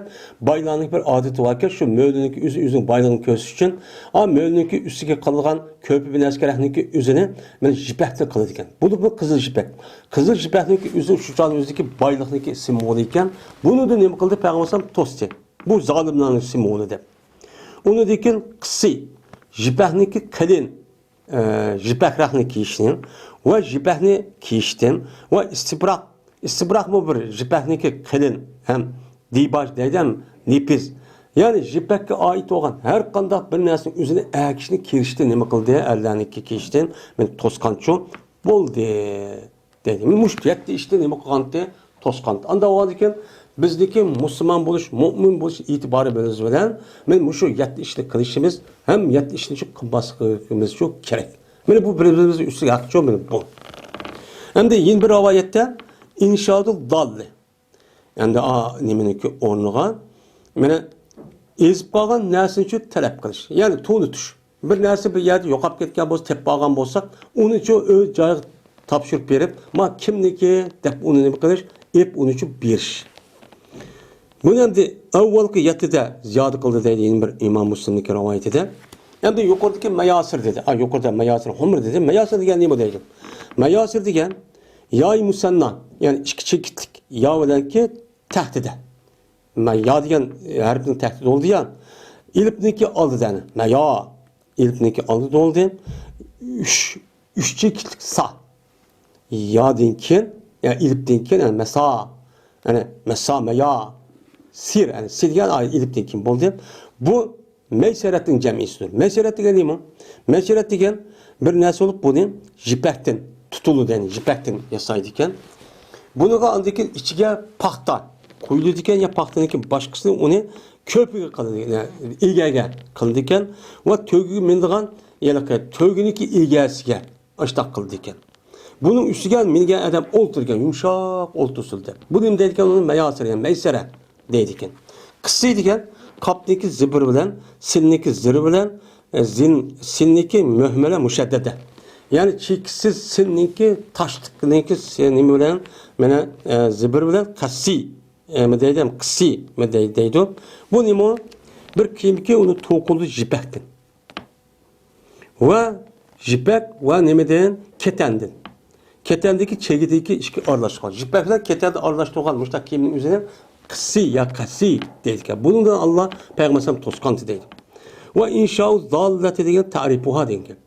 بايلارنىڭكى بىر ئادىتى باركەن، شۇ مۆۋلىنىڭكى ئۆزى ئۆزىنىڭ بايلىقىنى كۆرسىتىش ئۈچۈن، ئا، مۆۋلىنىڭكى ئۈستىگە قىلغان كۆرپە بىلەن ئەسكەرەكنىڭكى ئۆزىنى مانا يىپەكتىن قىلىدىكەن. بۇ، بۇ قىزىل يىپەك. قىزىل يىپەكنىڭكى ئۆزى شۇ چاغنىڭ ئۆزىدىكى بايلىقنىڭكى سىمۋولى ئىكەن. بۇنى نېمە قىلدى؟ پەيغەمبەر توستى. بۇ زالىملارنىڭ سىمۋولى دەپ. ئۇنىڭدىن كېيىن قىسسى، يىپەكنىڭكى قېلىن، ئە، يىپەك رەختنى كىيىشنى ۋە يىپەكنى كىيىشتىن ۋە ئىستىبراق، ئىستىبراقمۇ بىر يىپەكنىڭكى قېلىن ھەم دىباج دەيدۇ ھەم نېپىز. يەنى يىپەككە ئائىت بولغان ھەر قانداق بىر نەرسىنىڭ ئۆزىنى ئەكىشنى كىيىشتىن نېمە قىلدى؟ ئەرلەرنىڭكى كىيىشتىن مېنى توسقانچۇ بولدى. دەيدۇ. مۇشۇ يەتتە ئىشنى نېمە قىلغانتى؟ توسقانتى. ئاندا بولغاندىكىن بىزنىڭكى مۇسۇلمان بولۇش، مۇئمىن بولۇش ئېتىبارىمىز بىلەن مەن مۇشۇ يەتتە ئىشنى قىلىشىمىز ھەم يەتتە ئىشنى شۇ قىلماسلىقىمىز شۇ كېرەك. مانا بۇ بىر-، بىرىمىزنىڭ ئۈستىگە ھەق شۇ، مانا بۇ. ئەمدى يەنە بىر رىۋايەتتە ئىنشادۇ داللى. ئەمدى ئا، نېمىنىڭكى ئورنىغا، مانا، ئېزىپ قالغان نەرسىنى شۇ تەلەپ قىلىش، يەنى تونۇتۇش. بىر نەرسە بىر يەردە يوقاپ كەتكەن بولسا، تېپىپ ئالغان بولساق، ئۇنى شۇ ئۆز جايىغا تاپشۇرۇپ بېرىپ، ما كىمنىكى دەپ ئۇنى نېمە قىلىش، ئېپ ئۇنى شۇ بېرىش. بۇنى ئەمدى ئەۋۋەلقى يەتتىدە زىيادە قىلدى دەيدۇ، يەنە بىر ئىمام مۇسلىمنىڭكى رىۋايىتىدە. ئەمدى يۇقىرىدىكى مەياسىر دېدى. ئا، يۇقىرىدا مەياسىر، خۇمر دېدى. مەياسىر دېگەن نېمە دەيدۇ؟ مەياسىر دېگەن ياي مۇسەننا، يەنى ئىككى چېكىتلىك يا بىلەنكى تەھتىدە. مەيا دېگەن ھەرپنىڭ تەھتىدە بولدى يا. ئېلىپنىڭكى ئالدىدا، يەنى مەيا. ئېلىپنىڭكى ئالدىدا بولدى. ئۈچ، ئۈچ چېكىتلىك سا. يادىن كېيىن، يەنى ئېلىپتىن كېيىن، يەنى مەسا. يەنى مەسا، مەيا. سىر، يەنى سىر دېگەن ئېلىپتىن كېيىن بولدى. بۇ مەيسەرەتنىڭ جەمئىسىدۇر. مەيسەرەت دېگەن نېمە؟ مەيسەرەت دېگەن بىر نەرسە بولۇپ، بۇنى يىپەكتىن تۇتۇلىدۇ، يەنى يىپەكتىن ياسايدىكەن. بۇنىڭغا ئاندىن كېيىن ئىچىگە پاختا قويۇلىدىكەن، يا پاختىنىڭكى باشقىسىنى ئۇنى كۆرپىگە قىلىدىكەن، ئېگەرگە قىلىدىكەن ۋە تۆگىگە مىنىدىغان، يەنى تۆگىنىڭكى ئېگەرسىگە ئاشتاق قىلىدىكەن. بۇنىڭ ئۈستىگە مىنگەن ئادەم ئولتۇرىدىكەن، يۇمشاق ئولتۇرسۇن دەپ. بۇ نېمە دەيدىكەن؟ ئۇنى مەياسىر، يەنى مەيسەرە دەيدىكەن. قىسسى دېگەن قاپنىڭكى زىبىرى بىلەن، سىننىڭكى زىرى بىلەن، ئە، زىن، سىننىڭكى مۆھمەلە مۇشەددەدە. يەنى چېكىسىز سىننىڭكى تاشلىقنىڭكى سى-، نېمە بىلەن، مانا، ئە، زىبىر بىلەن قەسسى، ئە، مە دەيدۇ، قىسسى، مە دەي-، دەيدۇ. بۇ نېمە؟ بىر كىيىمكى ئۇنى توقۇلدى يىپەكتىن. ۋە يىپەك ۋە نېمىدىن؟ كېتەندىن. كېتەندىكى چېگىدىكى ئىككى ئارىلاشقان. يىپەك بىلەن كېتەندە ئارىلاشتۇرغان مۇشۇنداق كىيىمنىڭ ئۆزىنى قىسسى يا قەسسى دەيدىكەن. بۇنىڭدىن ئاللا پەيغەمبەر ئەلەيھىسسالام توسقانتى دەيدۇ. ۋە ئىنشاءۇ زاللەتى دېگەن تەرىپۇھا دېگەن گەپ.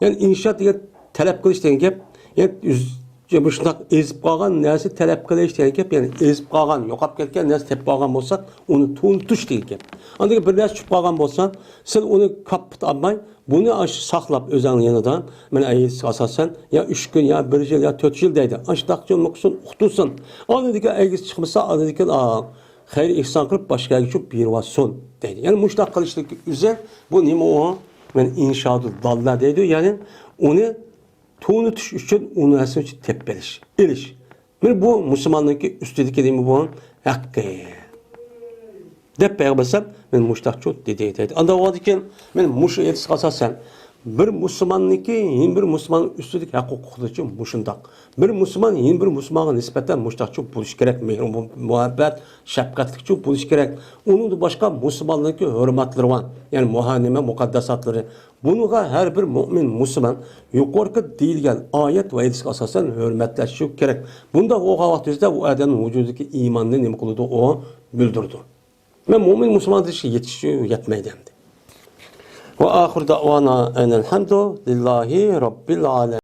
يەنى ئىنشا دېگەن تەلەپ قىلىش دېگەن گەپ. يەنى ئۈز-، مۇشۇنداق ئېزىپ قالغان نەرسە تەلەپ قىلىش دېگەن گەپ. يەنى ئېزىپ قالغان، يوقاپ كەتكەن نەرسە تېپىپ قالغان بولساق، ئۇنى تونۇتۇش دېگەن گەپ. ئاندىن كېيىن بىر نەرسە چۈشۈپ قالغان بولسا، سەن ئۇنى كاپپىت ئالماي، بۇنى ئاشۇ ساقلاپ ئۆزۈڭنىڭ يېنىدا، مانا ئەيدىسكە ئاساسەن، يا ئۈچ كۈن، يا بىر يىل، يا تۆت يىل دەيدۇ. ئاشۇنداق چوڭ قىلسۇن، ئۇقتۇرسۇن. ئاندىن كېيىن ئەيدىس چىقمىسا، ئاندىن كېيىن، ئا، خەير ئېھسان قىلىپ، باشقا يەرگە چۈشۈپ بېرىۋالسۇن دەيدۇ. يەنى مۇشۇنداق قىلىشلىق ئۆزى، بۇ نېمە ئۇ؟ مانا ئىنشادۇ داللا دەيدۇ. يەنى ئۇنى تونۇتۇش ئۈچۈن ئۇنى نەرسە ئۈچۈن تېپىپ ئېلىش، ئېلىش. مانا بۇ مۇسۇلماننىڭكى ئۈستىدىكى نېمە بۇ؟ ھەققى. دەپ پەيغەمبەر ئەلەيھىسسالام، مەن مۇشتاقچۇ دېدى، دەيدۇ. ئاندا بولغاندىكىن، مەن مۇشۇ ھەدىسكە ئاساسەن، بىر مۇسۇلماننىڭكى يەنە بىر مۇسۇلماننىڭ ئۈستىدىكى ھەق ھوقۇقلىرىچۇ مۇشۇنداق. بىر مۇسۇلمان يەنە بىر مۇسۇلمانغا نىسبەتەن مۇشتاقچۇ بولۇشى كېرەك، مېھرى مۇ-، مۇھەببەت، شەپقەتلىكچۇ بولۇشى كېرەك. ئۇنىڭدىن باشقا مۇسۇلمانلارنىڭكى ھۆرمەتلىرى بار، يەنى مۇھا-، نېمە، مۇقەدداساتلىرى. بۇنىڭغا ھەر بىر مۆمىن مۇسۇلمان يۇقىرىقى دېيىلگەن ئايەت ۋە ھەدىسكە ئاساسەن ھۆرمەتلەشكە كېرەك. بۇنداق بولغان ۋاقتىمىزدا ئۇ ئادەمنىڭ ۋۇجۇدىدىكى ئىماننى نېمە قىلىدۇ؟ ئۇ بىلدۈرىدۇ. مەن مۆمىن مۇسۇلمان دېيىشكە يېتىشى يەتمەيدۇ ئەمدى. ۋە ئاخىر دەۋانا ئەنەل ھەمدۇ لىللاھى رەببىل ئالەمىن.